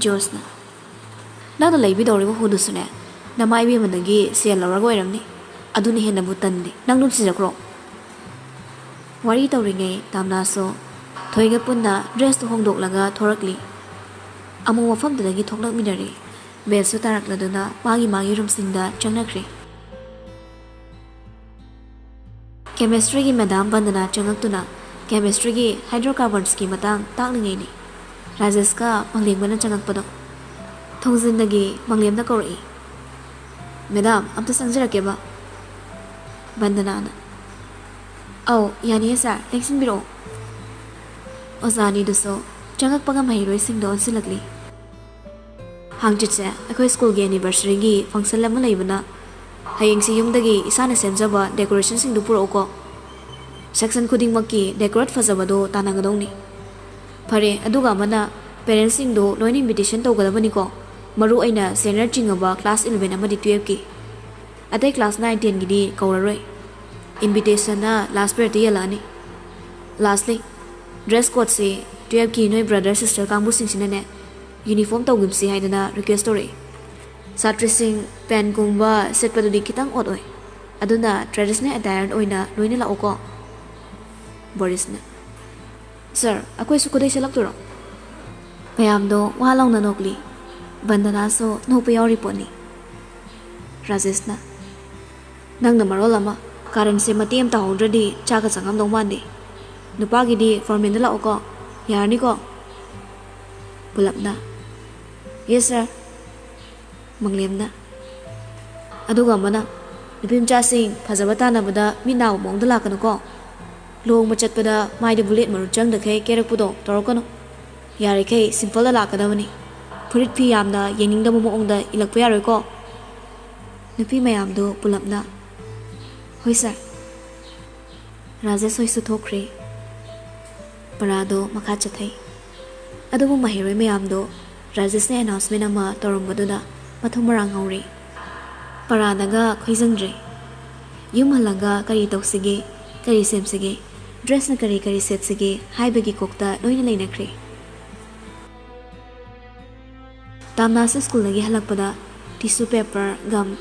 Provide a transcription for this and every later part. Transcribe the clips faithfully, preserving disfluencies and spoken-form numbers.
ꯖꯣꯁꯅ, "ꯅꯪꯅ ꯂꯩꯕꯤꯗꯧꯔꯤꯕ ꯍꯨꯗꯨꯁꯨꯅꯦ, ꯅꯃꯥ ꯏꯕꯦꯝꯃꯗꯒꯤ ꯁꯦꯜ ꯂꯧꯔꯒ ꯑꯣꯏꯔꯝꯅꯤ꯫ ꯑꯗꯨꯅ ꯍꯦꯟꯅꯕꯨ ꯇꯟꯗꯦ꯫ ꯅꯪ ꯑꯗꯨꯝ ꯁꯤꯖꯈ꯭ꯔꯣ꯫" ꯋꯥꯔꯤ ꯇꯧꯔꯤꯉꯩ ꯇꯥꯝꯅꯥꯁꯨ ꯊꯣꯏꯒ ꯄꯨꯟꯅ ꯗ꯭ꯔꯦꯁꯇꯨ ꯍꯣꯡꯗꯣꯛꯂꯒ ꯊꯣꯔꯛꯂꯤ꯫ ꯑꯃꯨꯛ ꯃꯐꯝꯗꯨꯗꯒꯤ ꯊꯣꯛꯂꯛꯃꯤꯟꯅꯔꯦ꯫ ꯕꯦꯜꯁꯨ ꯇꯥꯔꯛꯂꯗꯨꯅ ꯃꯥꯒꯤ ꯃꯥꯒꯤ ꯔꯨꯝꯁꯤꯡꯗ ꯆꯪꯅꯈ꯭ꯔꯦ꯫ ꯀꯦꯃꯦꯁꯇ꯭ꯔꯤꯒꯤ ꯃꯦꯗꯥꯝ ꯕꯟꯗꯅꯥ ꯆꯪꯉꯛꯇꯨꯅ ꯀꯦꯃꯦꯁꯇ꯭ꯔꯤꯒꯤ ꯍꯥꯏꯗ꯭ꯔꯣꯀꯥꯔꯕꯟꯁꯀꯤ ꯃꯇꯥꯡ ꯇꯥꯛꯂꯤꯉꯩꯅꯤ ꯔꯥꯖꯦꯁꯀ ꯃꯪꯂꯦꯝꯒꯅ ꯆꯪꯉꯛꯄꯗꯣ꯫ ꯊꯣꯡꯖꯤꯟꯗꯒꯤ ꯃꯪꯂꯦꯝꯅ ꯀꯧꯔꯛꯏ, "ꯃꯦꯗꯥꯝ, ꯑꯝꯇ ꯆꯪꯖꯔꯛꯀꯦꯕ꯫" ꯕꯟꯗꯅꯥꯅ, "ꯑꯧ, ꯌꯥꯅꯤꯌꯦ ꯁꯥꯔ, ꯂꯦꯡꯁꯤꯟꯕꯤꯔꯛꯑꯣ꯫" ꯑꯣꯖꯥ ꯑꯅꯤꯗꯨꯁꯨ ꯆꯪꯉꯛꯄꯒ ꯃꯍꯩꯔꯣꯏꯁꯤꯡꯗ ꯑꯣꯟꯁꯤꯜꯂꯛꯂꯤ꯫ "ꯍꯥꯡꯆꯤꯠꯁꯦ ꯑꯩꯈꯣꯏ ꯁ꯭ꯀꯨꯜꯒꯤ ꯑꯦꯅꯤꯚꯔꯁꯔꯤꯒꯤ ꯐꯪꯁꯟ ꯑꯃ ꯂꯩꯕꯅ, ꯍꯌꯦꯡꯁꯤ ꯌꯨꯝꯗꯒꯤ ꯏꯁꯥꯅ ꯁꯦꯝꯖꯕ ꯗꯦꯀꯣꯔꯦꯁꯟꯁꯤꯡꯗꯨ ꯄꯨꯔꯛꯎꯀꯣ꯫ ꯁꯦꯛꯁꯟ ꯈꯨꯗꯤꯡꯃꯛꯀꯤ ꯗꯦꯀꯣꯔꯦꯠ ꯐꯖꯕꯗꯣ ꯇꯥꯟꯅꯒꯗꯧꯅꯤ꯫ ꯐꯔꯦ, ꯑꯗꯨꯒ ꯑꯃꯅ, ꯄꯦꯔꯦꯟꯁꯁꯤꯡꯗꯣ ꯂꯣꯏꯅ ꯏꯟꯚꯤꯇꯦꯁꯟ ꯇꯧꯒꯗꯕꯅꯤꯀꯣ, ꯃꯔꯨ ꯑꯣꯏꯅ ꯁꯦꯅꯤꯌꯔ ꯆꯤꯡꯉꯕ ꯀ꯭ꯂꯥꯁ ꯏꯂꯚꯦꯟ ꯑꯃꯗꯤ ꯇꯨꯌꯦꯜꯐꯀꯤ꯫ ꯑꯇꯩ ꯀ꯭ꯂꯥꯁ ꯅꯥꯏꯟ ꯇꯦꯟꯒꯤꯗꯤ ꯀꯧꯔꯔꯣꯏ꯫ ꯏꯟꯚꯤꯇꯦꯁꯟꯅ ꯂꯥꯁ ꯄꯤꯔꯤꯌꯠꯇ ꯌꯦꯜꯂꯛꯑꯅꯤ꯫ ꯂꯥꯁꯂꯤ, ꯗ꯭ꯔꯦꯁ ꯀꯣꯗꯁꯤ ꯇꯨꯌꯦꯜꯐꯀꯤ ꯅꯣꯏ ꯕ꯭ꯔꯗꯔ ꯁꯤꯁꯇꯔ ꯀꯥꯡꯕꯨꯁꯤꯡꯁꯤꯅꯅꯦ ꯌꯨꯅꯤꯐꯣꯔꯝ ꯇꯧꯒꯨꯝꯁꯤ ꯍꯥꯏꯗꯅ ꯔꯤꯀ꯭ꯋꯦꯁ ꯇꯧꯔꯛꯏ꯫ ꯁꯥꯇ꯭ꯔꯁꯤꯡ ꯄꯦꯟꯒꯨꯝꯕ ꯁꯦꯠꯄꯗꯨꯗꯤ ꯈꯤꯇꯪ ꯑꯣꯗ ꯑꯣꯏ, ꯑꯗꯨꯅ ꯇ꯭ꯔꯦꯗꯤꯁꯅꯦꯜ ꯑꯦꯇꯥꯌꯔ ꯑꯣꯏꯅ ꯂꯣꯏꯅ ꯂꯥꯛꯎꯀꯣ꯫" ꯕꯣꯔꯤꯁꯅ, "ꯁꯥꯔ, ꯑꯩꯈꯣꯏꯁꯨ ꯈꯨꯗꯩ ꯁꯦꯠꯂꯛꯇꯣꯏꯔꯣ?" ꯃꯌꯥꯝꯗꯣ ꯋꯥ ꯂꯥꯎꯅ ꯅꯣꯛꯂꯤ꯫ ꯕꯟꯗꯅꯥꯁꯨ ꯅꯣꯛꯄ ꯌꯥꯎꯔꯤ ꯄꯣꯠꯅꯤ꯫ ꯔꯥꯖꯦꯁꯅ, "ꯅꯪꯅ ꯃꯔꯣꯜ ꯑꯃ, ꯀꯥꯔꯟꯁꯦ ꯃꯇꯦꯛ ꯑꯃ ꯇꯥꯍꯧꯗ꯭ꯔꯗꯤ ꯆꯥꯛꯀ ꯆꯪꯉꯝꯗꯧ ꯃꯥꯟꯗꯦ꯫ ꯅꯨꯄꯥꯒꯤꯗꯤ ꯐꯣꯔꯃꯦꯜꯗ ꯂꯥꯛꯎꯀꯣ, ꯌꯥꯔꯅꯤꯀꯣ?" ꯄꯨꯂꯞꯅ, "ꯌꯦꯁ ꯁꯥꯔ꯫" ꯃꯪꯂꯦꯝꯅ, "ꯑꯗꯨꯒ ꯑꯃꯅ, ꯅꯨꯄꯤ ꯃꯆꯥꯁꯤꯡ ꯐꯖꯕ ꯇꯥꯟꯅꯕꯗ ꯃꯤꯠ ꯅꯥꯕ ꯃꯑꯣꯡꯗ ꯂꯥꯛꯀꯅꯨꯀꯣ꯫ ꯂꯨꯍꯣꯡꯕ ꯆꯠꯄꯗ ꯃꯥꯏꯗ ꯕꯨꯂꯦꯠ ꯃꯔꯨ ꯆꯪꯗꯈꯩ ꯀꯦꯔꯛꯄꯗꯣ ꯇꯧꯔꯛꯀꯅꯨ꯫ ꯌꯥꯔꯤꯈꯩ ꯁꯤꯝꯄꯜꯗ ꯂꯥꯛꯀꯗꯕꯅꯤ꯫ ꯐꯨꯔꯤꯠ ꯐꯤ ꯌꯥꯝꯅ ꯌꯦꯡꯅꯤꯡꯗꯕ ꯃꯑꯣꯡꯗ ꯏꯜꯂꯛꯄ ꯌꯥꯔꯣꯏꯀꯣ꯫" ꯅꯨꯄꯤ ꯃꯌꯥꯝꯗꯨ ꯄꯨꯂꯞꯅ, "ꯍꯣꯏ ꯁꯥꯔ꯫" ꯔꯥꯖꯦꯁ ꯍꯣꯏꯁꯨ ꯊꯣꯛꯈ꯭ꯔꯦ꯫ ꯄꯔꯥꯗꯣ ꯃꯈꯥ ꯆꯠꯊꯩ꯫ ꯑꯗꯨꯕꯨ ꯃꯍꯩꯔꯣꯏ ꯃꯌꯥꯝꯗꯣ ꯔꯥꯖꯦꯁꯅ ꯑꯦꯅꯥꯎꯟꯁꯃꯦꯟ ꯑꯃ ꯇꯧꯔꯝꯕꯗꯨꯗ ꯃꯊꯨꯝ ꯃꯔꯥꯡ ꯍꯧꯔꯦ꯫ ꯄꯔꯥꯅꯒ ꯈꯣꯏꯖꯪꯗ꯭ꯔꯦ꯫ ꯌꯨꯝ ꯍꯜꯂꯒ ꯀꯔꯤ ꯇꯧꯁꯤꯒꯦ, ꯀꯔꯤ ꯁꯦꯝꯁꯤꯒꯦ, ꯗ꯭ꯔꯦꯁꯅ ꯀꯔꯤ ꯀꯔꯤ ꯁꯦꯠꯁꯤꯒꯦ ꯍꯥꯏꯕꯒꯤ ꯀꯣꯛꯇ ꯂꯣꯏꯅ ꯂꯩꯅꯈ꯭ꯔꯦ꯫ ꯇꯥꯝꯅꯥꯁꯨ ꯁ꯭ꯀꯨꯜꯗꯒꯤ ꯍꯜꯂꯛꯄꯗ ꯇꯤꯁꯨ ꯄꯦꯄꯔ, ꯒꯝ,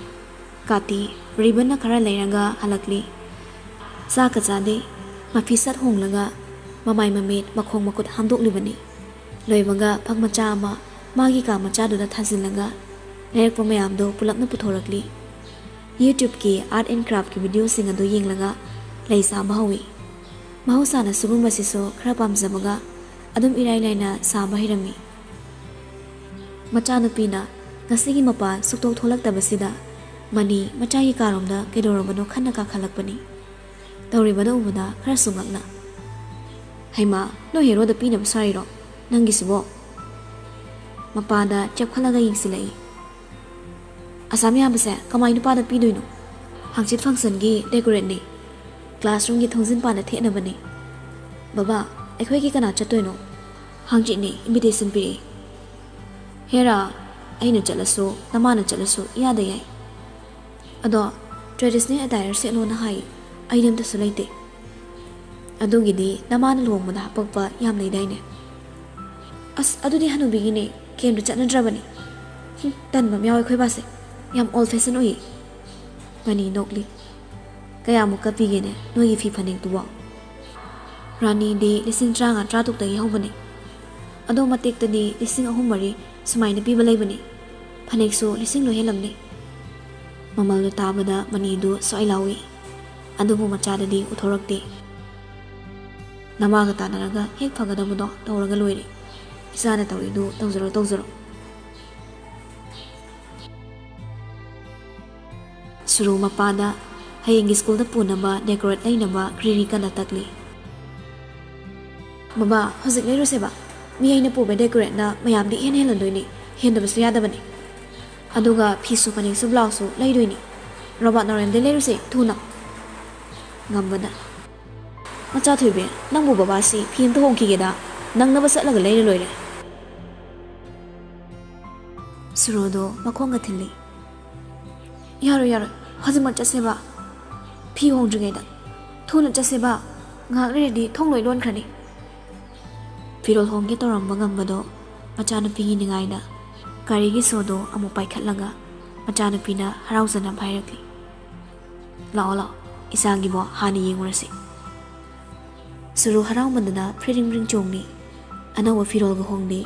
ꯀꯥꯇꯤ, ꯔꯤꯕꯟꯅ ꯈꯔ ꯂꯩꯔꯒ ꯍꯜꯂꯛꯂꯤ꯫ ꯆꯥꯛꯀ ꯆꯥꯗꯦ꯫ ꯃꯐꯤ ꯁꯠ ꯍꯣꯡꯂꯒ ꯃꯃꯥꯏ ꯃꯃꯤꯠ ꯃꯈꯣꯡ ꯃꯈꯨꯠ ꯍꯥꯝꯗꯣꯛꯂꯤꯕꯅꯤ꯫ ꯂꯣꯏꯕꯒ ꯐꯛ ꯃꯆꯥ ꯑꯃ ꯃꯥꯒꯤ ꯀꯥ ꯃꯆꯥꯗꯨꯗ ꯊꯥꯖꯤꯜꯂꯒ ꯂꯩꯔꯛꯄ ꯃꯌꯥꯝꯗꯨ ꯄꯨꯂꯞꯅ ꯄꯨꯊꯣꯔꯛꯂꯤ꯫ YouTubeꯀꯤ Art and Craftꯀꯤ videoꯁꯤꯡ ꯑꯗꯨ ꯌꯦꯡꯂꯒ ꯂꯩ ꯁꯥꯕ ꯍꯧꯏ꯫ ꯃꯍꯧꯁꯥꯅ ꯁꯤꯒꯨꯝꯕꯁꯤꯁꯨ ꯈꯔ ꯄꯥꯝꯖꯕꯒ ꯑꯗꯨꯝ ꯏꯔꯥꯏ ꯂꯥꯏꯅ ꯁꯥꯕ ꯍꯩꯔꯝꯃꯤ꯫ ꯃꯆꯥꯅꯨꯄꯤꯅ ꯉꯁꯤꯒꯤ ꯃꯄꯥꯟ ꯁꯨꯛꯊꯣꯛ ꯊꯣꯛꯂꯛꯇꯕꯁꯤꯗ ꯃꯅꯤ ꯃꯆꯥꯒꯤ ꯀꯥꯔꯣꯝꯗ ꯀꯩꯗꯧꯔꯕꯅꯣ ꯈꯟꯅ ꯀꯥꯈꯠꯂꯛꯄꯅꯤ꯫ ꯇꯧꯔꯤꯕꯗꯨ ꯎꯕꯗ ꯈꯔꯁꯨ ꯉꯛꯅ, "ꯍꯩꯃꯥ, ꯅꯣꯏ ꯍꯦꯔꯣꯗ ꯄꯤꯅꯕ ꯁꯥꯔꯤꯔꯣ ꯅꯪꯒꯤꯁꯤꯕꯣ?" ꯃꯄꯥꯗ ꯆꯦꯞꯈꯠꯂꯒ ꯌꯦꯡꯁꯤꯜꯂꯛꯏ꯫ "ꯑꯁꯥꯝ ꯌꯥꯕꯁꯦ ꯀꯃꯥꯏ ꯅꯨꯄꯥꯗ ꯄꯤꯗꯣꯏꯅꯣ? ꯍꯪꯆꯤꯠ functionꯒꯤ decorateꯅꯦ꯫ Classroomꯒꯤ ꯊꯣꯡꯖꯤꯟ ꯄꯥꯟꯗ ꯊꯦꯠꯅꯕꯅꯦ꯫ ꯕꯕꯥ, ꯑꯩꯈꯣꯏꯒꯤ ꯀꯅꯥ ꯆꯠꯇꯣꯏꯅꯣ? ꯍꯪꯆꯤꯠꯅꯦ, invitation ꯄꯤꯔꯛꯏ꯫ ꯍꯦꯔꯥ, ꯑꯩꯅ ꯆꯠꯂꯁꯨ, ꯅꯃꯥꯅ ꯆꯠꯂꯁꯨ ꯏꯌꯥꯗ ꯌꯥꯏ꯫ ꯑꯗꯣ traditional attire ꯁꯦꯠꯂꯣꯅ ꯍꯥꯏ, ꯑꯩꯗꯤ ꯑꯝꯇꯁꯨ ꯂꯩꯇꯦ꯫ ꯑꯗꯨꯒꯤꯗꯤ ꯅꯃꯥꯅ ꯂꯨꯍꯣꯡꯕꯗ ꯍꯥꯄꯛꯄ ꯌꯥꯝ ꯂꯩꯗꯥꯏꯅꯦ?" "ꯑꯁ, ꯑꯗꯨꯗꯤ ꯍꯅꯨꯕꯤꯒꯤꯅꯦ, ꯀꯦꯝꯇ ꯆꯠꯅꯗ꯭ꯔꯕꯅꯦ꯫ ꯍꯨꯝ, ꯇꯟꯕ ꯑꯃ ꯌꯥꯎꯋꯦ ꯑꯩꯈꯣꯏ ꯕꯥꯁꯦ, ꯌꯥꯝ old fashion ꯑꯣꯏꯌꯦ꯫" ꯃꯅꯤ ꯅꯣꯛꯂꯤ꯫ "ꯀꯌꯥꯃꯨꯛꯀ ꯄꯤꯒꯦꯅꯦ ꯅꯣꯏꯒꯤ ꯐꯤ ꯐꯅꯦꯛꯇꯨꯕꯣ?" "ꯔꯥꯅꯤꯗꯤ ꯂꯤꯁꯤꯡ ꯇꯔꯥꯃꯉꯥ ꯇꯔꯥꯇꯔꯨꯛꯇꯒꯤ ꯍꯧꯕꯅꯦ꯫ ꯑꯗꯣ ꯃꯇꯦꯛꯇꯗꯤ ꯂꯤꯁꯤꯡ ꯑꯍꯨꯝ ꯃꯔꯤ ꯁꯨꯃꯥꯏꯅ ꯄꯤꯕ ꯂꯩꯕꯅꯦ꯫ ꯐꯅꯦꯛꯁꯨ ꯂꯤꯁꯤꯡ ꯂꯣꯏ ꯍꯦꯜꯂꯝꯅꯤ꯫" ꯃꯃꯜꯗꯣ ꯇꯥꯕꯗ ꯃꯅꯤꯗꯨ ꯁ꯭ꯋꯥꯏ ꯂꯥꯎꯏ꯫ ꯑꯗꯨꯕꯨ ꯃꯆꯥꯗꯗꯤ ꯎꯠꯊꯣꯔꯛꯇꯦ꯫ "ꯅꯃꯥꯒ ꯇꯥꯟꯅꯔꯒ ꯍꯦꯛ ꯐꯒꯗꯕꯗꯣ ꯇꯧꯔꯒ ꯂꯣꯏꯔꯦ꯫ ꯏꯆꯥꯅ ꯇꯧꯔꯤꯗꯨ ꯇꯧꯖꯔꯣ, ꯇꯧꯖꯔꯣ꯫" ꯁꯨꯔꯨ ꯃꯄꯥꯗ ꯍꯌꯦꯡꯒꯤ ꯁ꯭ꯀꯨꯜꯗ ꯄꯨꯅꯕ decorate ꯂꯩꯅꯕ ꯒ꯭ꯔꯤꯔꯤ ꯀꯟꯅ ꯇꯛꯂꯤ꯫ "ꯕꯕꯥ, ꯍꯧꯖꯤꯛ ꯂꯩꯔꯨꯁꯦꯕ꯫ ꯃꯤ ꯑꯩꯅ ꯄꯨꯕ decorateꯅ ꯃꯌꯥꯝꯗꯤ ꯏꯍꯦꯟ ꯍꯦꯜꯂꯟꯗꯣꯏꯅꯤ꯫ ꯍꯦꯟꯗꯕꯁꯨ ꯌꯥꯗꯕꯅꯤ꯫ ꯑꯗꯨꯒ ꯐꯤꯁꯨ, ꯐꯅꯦꯛꯁꯨ, ꯕ꯭ꯂꯥꯎꯁꯁꯨ ꯂꯩꯗꯣꯏꯅꯤ꯫ ꯔꯣꯕꯥꯔꯠ ꯅꯥꯎꯔꯦꯝꯗꯩ ꯂꯩꯔꯨꯁꯦ ꯊꯨꯅ꯫" ꯉꯝꯕꯅ, "ꯃꯆꯥ ꯊꯣꯏꯕꯤ, ꯅꯪꯕꯨ ꯕꯕꯥꯁꯤ ꯐꯤ ꯑꯝꯇ ꯍꯣꯡꯈꯤꯒꯦꯗ, ꯅꯪꯅꯕ ꯆꯠꯂꯒ ꯂꯩꯔ ꯂꯣꯏꯔꯦ꯫" ꯁꯨꯔꯨꯗꯣ ꯃꯈꯣꯡꯒ ꯊꯤꯜꯂꯤ꯫ "ꯌꯥꯔꯣꯏ, ꯌꯥꯔꯣꯏ, ꯍꯧꯖꯤꯛꯃꯛ ꯆꯠꯁꯦꯕ꯫ ꯐꯤ ꯍꯣꯡꯗ꯭ꯔꯤꯉꯩꯗ ꯊꯨꯅ ꯆꯠꯁꯦꯕ꯫ ꯉꯥꯏꯍꯥꯛ ꯂꯩꯔꯗꯤ ꯊꯣꯡ ꯂꯣꯏ ꯂꯣꯟꯈ꯭ꯔꯅꯤ꯫" ꯐꯤꯔꯣꯜ ꯍꯣꯡꯒꯦ ꯇꯧꯔꯝꯕ ꯉꯝꯕꯗꯣ ꯃꯆꯥꯅꯨꯄꯤꯒꯤ ꯅꯤꯡꯉꯥꯏꯗ ꯒꯥꯔꯤꯒꯤ ꯁꯣꯗꯣ ꯑꯃꯨꯛ ꯄꯥꯏꯈꯠꯂꯒ ꯃꯆꯥꯅꯨꯄꯤꯅ ꯍꯔꯥꯎꯖꯅꯕ ꯍꯥꯏꯔꯛꯂꯤ, "ꯂꯥꯛꯑꯣ ꯂꯥꯛꯑꯣ, ꯏꯆꯥꯒꯤꯕꯣ ꯍꯥꯟꯅ ꯌꯦꯡꯉꯨꯔꯁꯤ꯫" ꯁꯨꯔꯨ ꯍꯔꯥꯎꯃꯟꯗꯅ ꯐ꯭ꯔꯤꯔꯤꯡ ꯔꯤꯡ ꯆꯣꯡꯂꯤ꯫ ꯑꯅꯧꯕ ꯐꯤꯔꯣꯜꯒ ꯍꯣꯡꯂꯤ꯫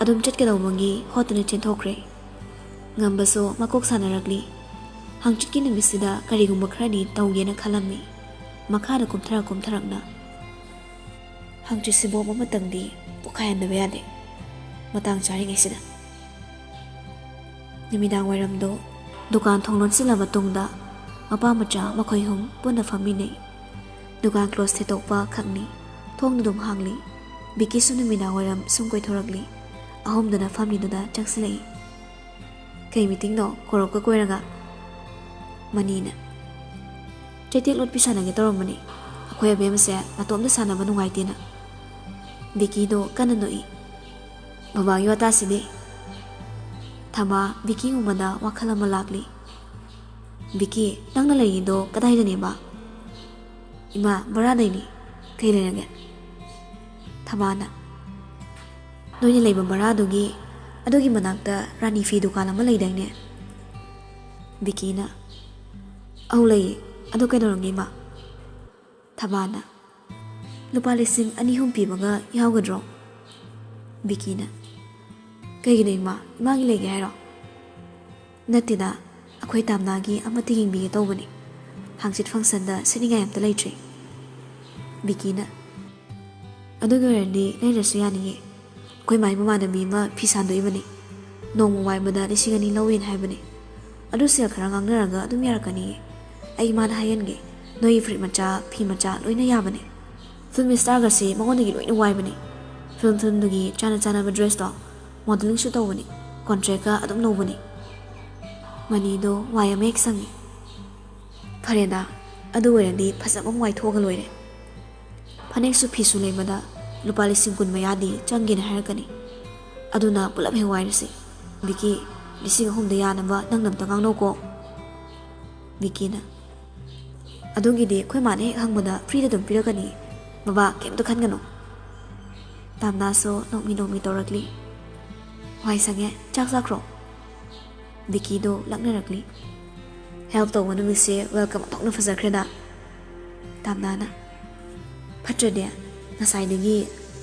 ꯑꯗꯨꯝ ꯆꯠꯀꯗꯧꯕꯒꯤ ꯍꯣꯠꯇꯨꯅ ꯆꯦꯟꯊꯣꯛꯈ꯭ꯔꯦ꯫ ꯉꯝꯕꯁꯨ ꯃꯀꯣꯛ ꯁꯥꯟꯅꯔꯛꯂꯤ꯫ ꯍꯪꯆꯤꯠꯀꯤ ꯅꯨꯃꯤꯠꯁꯤꯗ ꯀꯔꯤꯒꯨꯝꯕ ꯈꯔꯗꯤ ꯇꯧꯒꯦꯅ ꯈꯜꯂꯝꯃꯤ꯫ ꯃꯈꯥꯗ ꯀꯨꯝꯊꯔꯛ ꯀꯨꯝꯊꯔꯛꯅ, "ꯍꯪꯆꯤꯠꯁꯤꯕꯣ ꯑꯃꯇꯪꯗꯤ ꯄꯣꯛꯈꯥꯏꯍꯟꯗꯕ ꯌꯥꯗꯦ, ꯃꯇꯥꯡ ꯆꯥꯔꯤꯉꯩꯁꯤꯗ꯫" ꯅꯨꯃꯤꯗꯥꯡ ꯋꯥꯏꯔꯝꯗꯣ ꯗꯨꯀꯥꯟ ꯊꯣꯡ ꯂꯣꯟꯁꯤꯜꯂ ꯃꯇꯨꯡꯗ ꯃꯄꯥ ꯃꯆꯥ ꯃꯈꯣꯏ ꯑꯍꯨꯝ ꯄꯨꯟꯅ ꯐꯝꯃꯤꯟꯅꯩ꯫ ꯗꯨꯀꯥꯟ ꯀ꯭ꯂꯣꯁ ꯊꯦꯠꯇꯣꯛꯄ ꯈꯛꯅꯤ꯫ ꯊꯣꯡꯗꯨ ꯑꯗꯨꯝ ꯍꯥꯡꯂꯤ꯫ ꯕꯤꯀꯤꯁꯨ ꯅꯨꯃꯤꯗꯥꯡ ꯋꯥꯏꯔꯝ ꯁꯨꯝ ꯀꯣꯏꯊꯣꯔꯛꯂꯤ꯫ ꯑꯍꯨꯝꯗꯨꯅ ꯐꯝꯂꯤꯗꯨꯗ ꯆꯪꯁꯤꯜꯂꯛꯏ꯫ "ꯀꯩ ꯃꯤꯇꯤꯡꯅꯣ ꯀꯣꯔꯣꯞꯀ ꯀꯣꯏꯔꯒ?" ꯃꯅꯤꯅ, "ꯆꯩꯇꯦꯛ ꯂꯣꯠꯄꯤ ꯁꯥꯟꯅꯒꯦ ꯇꯧꯔꯝꯕꯅꯤ꯫ ꯑꯩꯈꯣꯏ ꯑꯕꯦꯝꯃꯁꯦ ꯃꯇꯣꯝꯇ ꯁꯥꯟꯅꯕ ꯅꯨꯡꯉꯥꯏꯇꯦꯅ꯫" ꯕꯤꯀꯤꯗꯣ ꯀꯟꯅ ꯅꯣꯛꯏ꯫ "ꯕꯕꯥꯒꯤ ꯋꯥꯇꯥꯁꯤꯗꯤ꯫" ꯊꯃꯥ ꯕꯤꯀꯤ ꯎꯕꯗ ꯋꯥꯈꯜ ꯑꯃ ꯂꯥꯛꯂꯤ꯫ "ꯕꯤꯀꯤ, ꯅꯪꯅ ꯂꯩꯔꯤꯗꯣ ꯀꯗꯥꯏꯗꯅꯦꯕ?" "ꯏꯃꯥ, ꯚꯔꯥꯗꯩꯅꯤ꯫ ꯀꯩ ꯂꯩꯔꯒꯦ?" ꯊꯃꯥꯅ, "ꯅꯣꯏꯅ ꯂꯩꯕ ꯚꯔꯥꯗꯨꯒꯤ, ꯑꯗꯨꯒꯤ ꯃꯅꯥꯛꯇ ꯔꯥꯅꯤ ꯐꯤ ꯗꯨꯀꯥꯟ ꯑꯃ ꯂꯩꯗꯥꯏꯅꯦ?" ꯕꯤꯀꯤꯅ, "ꯑꯧ, ꯂꯩꯌꯦ꯫ ꯑꯗꯨ ꯀꯩꯗꯧꯔꯒꯦ, ꯏꯃꯥ?" ꯊꯃꯥꯅ, "ꯂꯨꯄꯥ ꯂꯤꯁꯤꯡ ꯑꯅꯤ ꯑꯍꯨꯝ ꯄꯤꯕꯒ ꯌꯥꯎꯒꯗ꯭ꯔꯣ?" ꯕꯤꯀꯤꯅ, "ꯀꯩꯒꯤꯅꯣ, ꯏꯃꯥ? ꯏꯃꯥꯒꯤ ꯂꯩꯒꯦ ꯍꯥꯏꯔꯣ?" "ꯅꯠꯇꯦꯗ, ꯑꯩꯈꯣꯏ ꯇꯥꯝꯅꯥꯒꯤ ꯑꯃꯠꯇ ꯌꯦꯡꯕꯤꯒꯦ ꯇꯧꯕꯅꯤ꯫ ꯍꯥꯡꯆꯤꯠ ꯐꯪꯁꯟꯗ ꯁꯦꯠꯅꯤꯡꯉꯥꯏ ꯑꯝꯇ ꯂꯩꯇ꯭ꯔꯤ꯫" ꯕꯤꯀꯤꯅ, "ꯑꯗꯨꯒꯤ ꯑꯣꯏꯔꯗꯤ ꯂꯩꯔꯁꯨ ꯌꯥꯅꯤꯌꯦ꯫ ꯑꯩꯈꯣꯏ ꯃꯥꯏ ꯃꯃꯥꯟꯅꯕꯤ ꯑꯃ ꯐꯤ ꯁꯥꯟꯗꯣꯛꯏꯕꯅꯤ꯫ ꯅꯣꯡꯃ ꯋꯥꯏꯕꯗ ꯂꯤꯁꯤꯡ ꯑꯅꯤ ꯂꯧꯋꯦꯅ ꯍꯥꯏꯕꯅꯤ꯫ ꯑꯗꯨ ꯁꯦꯜ ꯈꯔ ꯉꯥꯡꯅꯔꯒ ꯑꯗꯨꯝ ꯌꯥꯔꯛꯀꯅꯤꯌꯦ꯫ ꯑꯩ ꯃꯥꯅ ꯍꯥꯏꯍꯟꯒꯦ꯫ ꯅꯣꯏꯒꯤ ꯐꯨꯔꯤꯠ ꯃꯆꯥ, ꯐꯤ ꯃꯆꯥ ꯂꯣꯏꯅ ꯌꯥꯕꯅꯦ꯫ ꯐꯤꯜꯝ ꯁ꯭ꯇꯥꯔꯒꯁꯦ ꯃꯉꯣꯟꯗꯒꯤ ꯂꯣꯏꯅ ꯋꯥꯏꯕꯅꯦ꯫ ꯐꯤꯜꯝ, ꯐꯤꯜꯝꯗꯨꯒꯤ ꯆꯥꯅ ꯆꯥꯅꯕ ꯗ꯭ꯔꯦꯁꯇꯣ ꯃꯣꯗꯦꯂꯤꯡꯁꯨ ꯇꯧꯕꯅꯤ꯫ ꯀꯣꯟꯇ꯭ꯔꯦꯛꯀ ꯑꯗꯨꯝ ꯂꯧꯕꯅꯤ꯫" ꯃꯅꯤꯗꯣ ꯋꯥꯏ ꯑꯃ ꯍꯦꯛ ꯁꯪꯉꯤ꯫ "ꯐꯔꯦꯗ, ꯑꯗꯨ ꯑꯣꯏꯔꯗꯤ ꯐꯖꯕ ꯑꯃ ꯋꯥꯏꯊꯣꯛꯑꯒ ꯂꯣꯏꯔꯦ꯫ ꯐꯅꯦꯛꯁꯨ ꯐꯤꯁꯨ ꯂꯩꯕꯗ ꯂꯨꯄꯥ ꯂꯤꯁꯤꯡ ꯀꯨꯟ ꯃꯌꯥꯗꯤ ꯆꯪꯒꯦꯅ ꯍꯥꯏꯔꯛꯀꯅꯤ꯫ ꯑꯗꯨꯅ ꯄꯨꯂꯞ ꯍꯦꯛ ꯋꯥꯏꯔꯁꯤ꯫ ꯕꯤꯀꯤ, ꯂꯤꯁꯤꯡ ꯑꯍꯨꯝꯗ ꯌꯥꯅꯕ ꯅꯪꯅ ꯑꯝꯇ ꯉꯥꯡꯅꯧꯀꯣ꯫" ꯕꯤꯀꯤꯅ, "ꯑꯗꯨꯒꯤꯗꯤ ꯑꯩꯈꯣꯏ ꯃꯥꯅ ꯍꯦꯛ ꯍꯪꯕꯗ ꯐ꯭ꯔꯤꯗ ꯑꯗꯨꯝ ꯄꯤꯔꯛꯀꯅꯤ꯫ ꯕꯕꯥ, ꯀꯩꯝꯇ ꯈꯟꯒꯅꯨ꯫" ꯇꯥꯝꯅꯥꯁꯨ ꯅꯣꯛꯃꯤ ꯅꯣꯛꯃꯤ ꯇꯧꯔꯛꯂꯤ꯫ ꯋꯥꯏ ꯁꯪꯉꯦ, ꯆꯥꯛ ꯆꯥꯈ꯭ꯔꯣ꯫ ꯕꯤꯀꯤꯗꯣ ꯂꯛꯅꯔꯛꯂꯤ꯫ "ꯍꯦꯜꯞ ꯇꯧꯕ ꯅꯨꯃꯤꯠꯁꯦ ꯋꯦꯜꯀꯝ ꯑꯣꯟꯊꯣꯛꯅ ꯐꯖꯈ꯭ꯔꯦꯗ"꯫ ꯇꯥꯝꯅꯥꯅ, "ꯐꯠꯇ꯭ꯔꯗꯤ? ꯉꯁꯥꯏꯗꯒꯤ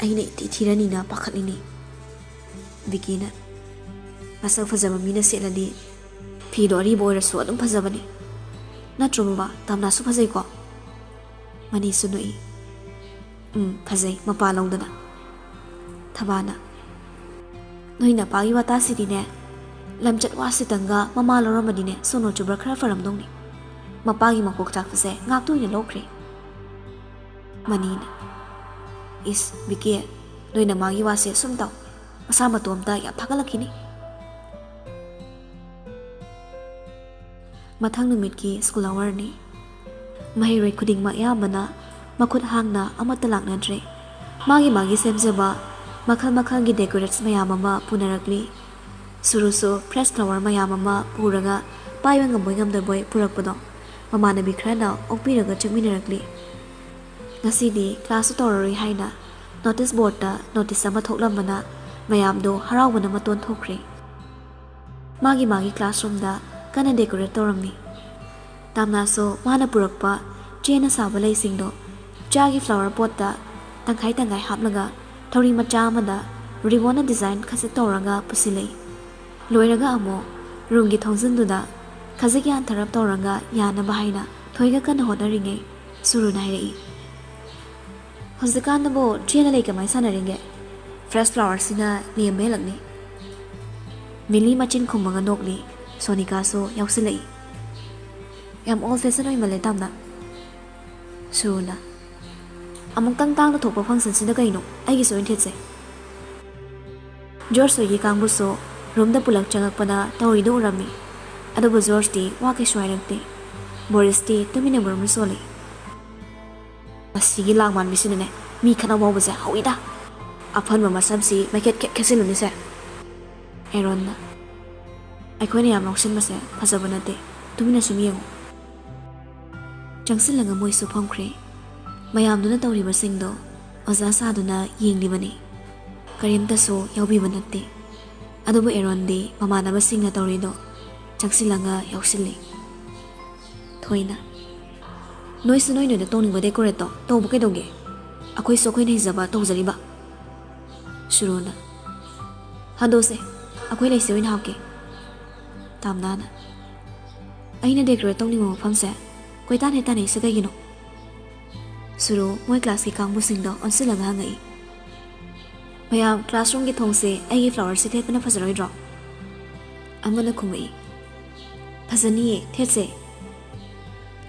ꯑꯩꯅ ꯏꯊꯤ ꯊꯤꯔꯅꯤꯅ ꯄꯥꯈꯠꯂꯤꯅꯤ"꯫ ꯕꯤꯀꯤꯅ, "ꯃꯁꯛ ꯐꯖꯕ ꯃꯤꯅ ꯁꯦꯠꯂꯗꯤ ꯐꯤꯗꯣ ꯑꯔꯤꯕ ꯑꯣꯏꯔꯁꯨ ꯑꯗꯨꯝ ꯐꯖꯕꯅꯤ꯫ ꯅꯠꯇ꯭ꯔꯣ ꯃꯃꯥ? ꯇꯥꯝꯅꯥꯁꯨ ꯐꯖꯩꯀꯣ?" ꯃꯅꯤꯁꯨ ꯅꯣꯛꯏ꯫ "ꯎꯝ, ꯐꯖꯩ, ꯃꯄꯥ ꯂꯧꯗꯅ"꯫ ꯊꯕꯥꯅ, "ꯅꯣꯏ ꯅꯄꯥꯒꯤ ꯋꯥꯇꯥꯁꯤꯗꯤꯅꯦ, ꯂꯝꯆꯠ ꯋꯥꯁꯤꯇꯪꯒ ꯃꯃꯥ ꯂꯧꯔꯝꯃꯗꯤꯅꯦ ꯁꯣꯅꯣ ꯆꯨꯕ꯭ꯔ ꯈꯔ ꯐꯔꯝꯗꯧꯅꯤ꯫ ꯃꯄꯥꯒꯤ ꯃꯀꯣꯛ ꯆꯥꯛꯄꯁꯦ ꯉꯥꯛꯇ ꯑꯣꯏꯅ ꯂꯧꯈ꯭ꯔꯦ"꯫ ꯃꯅꯤꯅ, "ꯏꯁ, ꯕꯤꯀꯤ, ꯅꯣꯏ ꯅꯃꯥꯒꯤ ꯋꯥꯁꯦ ꯁꯨꯝ ꯇꯧ꯫ ꯃꯁꯥ ꯃꯇꯣꯝꯇ ꯌꯥꯝ ꯊꯥꯒꯠꯂꯛꯈꯤꯅꯤ"꯫ ꯃꯊꯪ ꯅꯨꯃꯤꯠꯀꯤ ꯁ꯭ꯀꯨꯜ ꯑꯋꯥꯔꯅꯤ꯫ ꯃꯍꯩꯔꯣꯏ ꯈꯨꯗꯤꯡꯃꯛ ꯑꯌꯥꯝꯕꯅ ꯃꯈꯨꯠ ꯍꯥꯡꯅ ꯑꯃꯠꯇ ꯂꯥꯛꯅꯗ꯭ꯔꯦ꯫ ꯃꯥꯒꯤ ꯃꯥꯒꯤ ꯁꯦꯝꯖꯕ ꯃꯈꯜ ꯃꯈꯜꯒꯤ ꯗꯦꯀꯣꯔꯦꯠꯁ ꯃꯌꯥꯝ ꯑꯃ ꯄꯨꯅꯔꯛꯂꯤ꯫ ꯁꯨꯔꯨꯁꯨ ꯐ꯭ꯔꯦꯁ ꯐ꯭ꯂꯥꯋꯔ ꯃꯌꯥꯝ ꯑꯃ ꯄꯨꯔꯒ ꯄꯥꯏꯕ ꯉꯝꯕꯣꯏ ꯉꯝꯗꯕꯣꯏ ꯄꯨꯔꯛꯄꯗꯣ ꯃꯃꯥꯟꯅꯕꯤ ꯈꯔꯅ ꯑꯣꯛꯄꯤꯔꯒ ꯆꯦꯛꯃꯤꯟꯅꯔꯛꯂꯤ꯫ ꯉꯁꯤꯗꯤ ꯀ꯭ꯂꯥꯁꯁꯨ ꯇꯧꯔꯔꯣꯏ ꯍꯥꯏꯅ ꯅꯣꯇꯤꯁ ꯕꯣꯔꯗꯇ ꯅꯣꯇꯤꯁ ꯑꯃ ꯊꯣꯛꯂꯝꯕꯅ ꯃꯌꯥꯝꯗꯣ ꯍꯔꯥꯎꯕꯅ ꯃꯇꯣꯟ ꯊꯣꯛꯈ꯭ꯔꯦ꯫ ꯃꯥꯒꯤ ꯃꯥꯒꯤ ꯀ꯭ꯂꯥꯁꯔꯨꯝꯗ ꯀꯟꯅ ꯗꯦꯀꯣꯔꯦꯠ ꯇꯧꯔꯝꯃꯤ꯫ ꯇꯥꯝꯅꯥꯁꯨ ꯃꯥꯅ ꯄꯨꯔꯛꯄ ꯆꯦꯅ ꯁꯥꯕ ꯂꯩꯁꯤꯡꯗꯣ ꯆꯥꯒꯤ ꯐ꯭ꯂꯥꯋꯔ ꯄꯣꯠꯇ ꯇꯪꯈꯥꯏ ꯇꯪꯈꯥꯏ ꯍꯥꯞꯂꯒ ꯊꯧꯔꯤ ꯃꯆꯥ ꯑꯃꯗ ꯔꯤꯕꯣꯟꯅ ꯗꯤꯖꯥꯏꯟ ꯈꯖꯤꯛ ꯇꯧꯔꯒ ꯄꯨꯁꯤꯜꯂꯛꯏ꯫ ꯂꯣꯏꯔꯒ ꯑꯃꯨꯛ ꯔꯨꯝꯒꯤ ꯊꯣꯡꯖꯤꯟꯗꯨꯗ ꯈꯖꯤꯛ ꯌꯥꯟꯊꯔꯞ ꯇꯧꯔꯒ ꯌꯥꯅꯕ ꯍꯥꯏꯅ ꯊꯣꯏꯒ ꯀꯟꯅ ꯍꯣꯠꯅꯔꯤꯉꯩ ꯁꯨꯔꯨꯅ ꯍꯥꯏꯔꯛꯏ, "ꯍꯧꯖꯤꯛꯀꯥꯟꯗꯕꯨ ꯆꯦꯅ ꯂꯩ ꯀꯃꯥꯏ ꯁꯥꯟꯅꯔꯤꯒꯦ? ꯐ꯭ꯔꯦꯁ ꯐ꯭ꯂꯥꯋꯔꯁꯤꯅ ꯂꯦꯝꯕ ꯍꯦꯜꯂꯛꯅꯤ"꯫ ꯃꯤꯂꯤ ꯃꯆꯤꯟ ꯈꯨꯝꯃꯒ ꯅꯣꯛꯂꯤ꯫ ꯁꯣꯅꯤꯀꯥꯁꯨ ꯌꯥꯎꯁꯤꯜꯂꯛꯏ꯫ "ꯌꯥꯝ ꯑꯣꯜ ꯐꯦꯁꯟ ꯑꯣꯏꯃꯜꯂꯦ, ꯇꯥꯝꯅ"꯫ ꯁꯨꯔꯨꯅ, "ꯑꯃꯨꯛꯇꯪ ꯇꯥꯡꯅ ꯊꯣꯛꯄ ꯐꯪꯁꯟꯁꯤꯗ ꯀꯩꯅꯣ? ꯑꯩꯒꯤꯁꯨ ꯑꯣꯏꯅ ꯊꯦꯠꯁꯦ"꯫ ꯖꯣꯔꯖ ꯍꯣꯏꯒꯤ ꯀꯥꯡꯕꯨꯁꯨ ꯔꯨꯝꯗ ꯄꯨꯂꯞ ꯆꯪꯉꯛꯄꯗ ꯇꯧꯔꯤꯗꯨ ꯎꯔꯝꯃꯤ꯫ ꯑꯗꯨꯕꯨ ꯖꯣꯔꯖꯇꯤ ꯋꯥ ꯀꯩꯁꯨ ꯍꯥꯏꯔꯛꯇꯦ꯫ ꯕꯣꯔꯤꯁꯇꯤ ꯇꯨꯃꯤꯟꯅ ꯃꯔꯨꯝ ꯁꯣꯜꯂꯤ꯫ "ꯃꯁꯤꯒꯤ ꯂꯥꯡ ꯃꯥꯟꯕꯤꯁꯤꯅꯅꯦ ꯃꯤ ꯈꯠꯅꯕ ꯍꯧꯕꯁꯦ ꯍꯧꯏꯗ꯫ ꯑꯐꯟꯕ ꯃꯁꯝꯁꯤ ꯃꯩꯈꯦꯠ ꯈꯦꯠ ꯈꯦꯠꯆꯤꯜꯂꯨꯅꯤꯁꯦ"꯫ ꯑꯦꯔꯣꯟꯅ, "ꯑꯩꯈꯣꯏꯅ ꯌꯥꯝ ꯂꯧꯁꯤꯟꯕꯁꯦ ꯐꯖꯕ ꯅꯠꯇꯦ꯫ ꯇꯨꯃꯤꯟꯅ ꯁꯨꯝ ꯌꯦꯡꯉꯨ"꯫ ꯆꯪꯁꯤꯜꯂꯒ ꯃꯣꯏꯁꯨ ꯐꯝꯈ꯭ꯔꯦ꯫ ꯃꯌꯥꯝꯗꯨꯅ ꯇꯧꯔꯤꯕꯁꯤꯡꯗꯣ ꯑꯣꯖꯥ ꯁꯥꯗꯨꯅ ꯌꯦꯡꯂꯤꯕꯅꯤ꯫ ꯀꯔꯤꯝꯇꯁꯨ ꯌꯥꯎꯕꯤꯕ ꯅꯠꯇꯦ꯫ ꯑꯗꯨꯕꯨ ꯑꯦꯔꯣꯟꯗꯤ ꯃꯃꯥꯟꯅꯕꯁꯤꯡꯅ ꯇꯧꯔꯤꯗꯣ ꯆꯪꯁꯤꯜꯂꯒ ꯌꯥꯎꯁꯤꯜꯂꯤ꯫ ꯊꯣꯏꯅ, "ꯅꯣꯏꯁꯨ ꯅꯣꯏ ꯅꯣꯏꯗ ꯇꯧꯅꯤꯡꯕ decorate ꯇꯣ ꯇꯧꯕ ꯀꯩꯗꯧꯒꯦ? ꯑꯩꯈꯣꯏꯁꯨ ꯑꯩꯈꯣꯏꯅ ꯍꯩꯖꯕ ꯇꯧꯖꯔꯤꯕ꯫" ꯁꯨꯔꯨꯅ, "ꯍꯟꯗꯣꯛꯁꯦ, ꯑꯩꯈꯣꯏ ꯂꯩꯁꯦ ꯑꯣꯏꯅ ꯍꯥꯞꯀꯦ꯫" ꯇꯥꯝꯅꯥꯅ, "ꯑꯩꯅ decorate ꯇꯧꯅꯤꯡꯕ ꯃꯐꯝꯁꯦ ꯀꯣꯏꯇꯥꯟ ꯍꯦꯛ ꯇꯥꯟꯅꯩꯁꯦ ꯀꯩꯒꯤꯅꯣ?" ꯁꯨꯔꯨ ꯃꯣꯏ class ꯀꯤ ꯀꯥꯡꯕꯨꯁꯤꯡꯗꯣ ꯑꯣꯟꯁꯤꯜꯂꯒ ꯍꯪꯉꯛꯏ꯫ "ꯃꯌꯥꯝ, classroom ꯒꯤ ꯊꯣꯡꯁꯦ ꯑꯩꯒꯤ flower ꯁꯦ ꯊꯦꯠꯄꯅ ꯐꯖꯔꯣꯏꯗ꯭ꯔꯣ?" ꯑꯃꯅ ꯈꯨꯝꯃꯛꯏ, "ꯐꯖꯅꯤꯌꯦ, ꯊꯦꯠꯁꯦ꯫"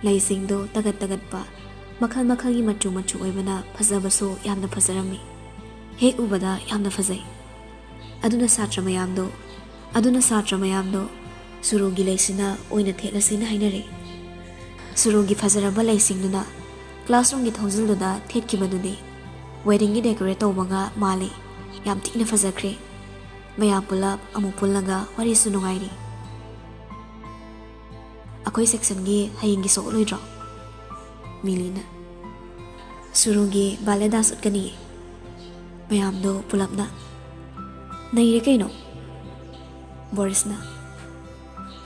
ꯂꯩꯁꯤꯡꯗꯣ ꯇꯒꯠ ꯇꯒꯠꯄ, ꯃꯈꯜ ꯃꯈꯜꯒꯤ ꯃꯆꯨ ꯃꯆꯨ ꯑꯣꯏꯕꯅ ꯐꯖꯕꯁꯨ ꯌꯥꯝꯅ ꯐꯖꯔꯝꯃꯤ꯫ ꯍꯦꯛ ꯎꯕꯗ ꯌꯥꯝꯅ ꯐꯖꯩ꯫ ꯑꯗꯨꯅ ꯁꯥꯇ꯭ꯔ ꯃꯌꯥꯝꯗꯣ, ꯑꯗꯨꯅ ꯁꯥꯇ꯭ꯔ ꯃꯌꯥꯝꯗꯣ ꯁꯨꯔꯨꯒꯤ ꯂꯩꯁꯤꯅ ꯑꯣꯏꯅ ꯊꯦꯠꯂꯁꯦꯅ ꯍꯥꯏꯅꯔꯦ꯫ ꯁꯨꯔꯨꯒꯤ ꯐꯖꯔꯕ ꯂꯩꯁꯤꯡꯗꯨꯅ classroom ꯒꯤ ꯊꯣꯡꯖꯤꯜꯗꯨꯗ ꯊꯦꯠꯈꯤꯕꯗꯨꯗꯤ wedding ꯒꯤ decorate ꯇꯧꯕꯒ ꯃꯥꯜꯂꯤ꯫ ꯌꯥꯝ ꯊꯤꯅ ꯐꯖꯈ꯭ꯔꯦ꯫ ꯃꯌꯥꯝ ꯄꯨꯂꯞ ꯑꯃꯨꯛ ꯄꯨꯜꯂꯒ ꯋꯥꯔꯤꯁꯨ ꯅꯨꯡꯉꯥꯏꯔꯤ꯫ "ꯑꯩꯈꯣꯏ section ꯒꯤ ꯍꯌꯦꯡꯒꯤ show ꯎꯠꯂꯣꯏꯗ꯭ꯔꯣ?" ꯃꯤꯂꯤꯅ꯫ "ꯁꯨꯔꯨꯒꯤ ballet dance ꯎꯠꯀꯅꯤꯌꯦ꯫" ꯃꯌꯥꯝꯗꯣ ꯄꯨꯂꯞꯅ, "ꯅꯩꯔꯦ ꯀꯩꯅꯣ!" ꯕꯣꯔꯤꯁꯅ,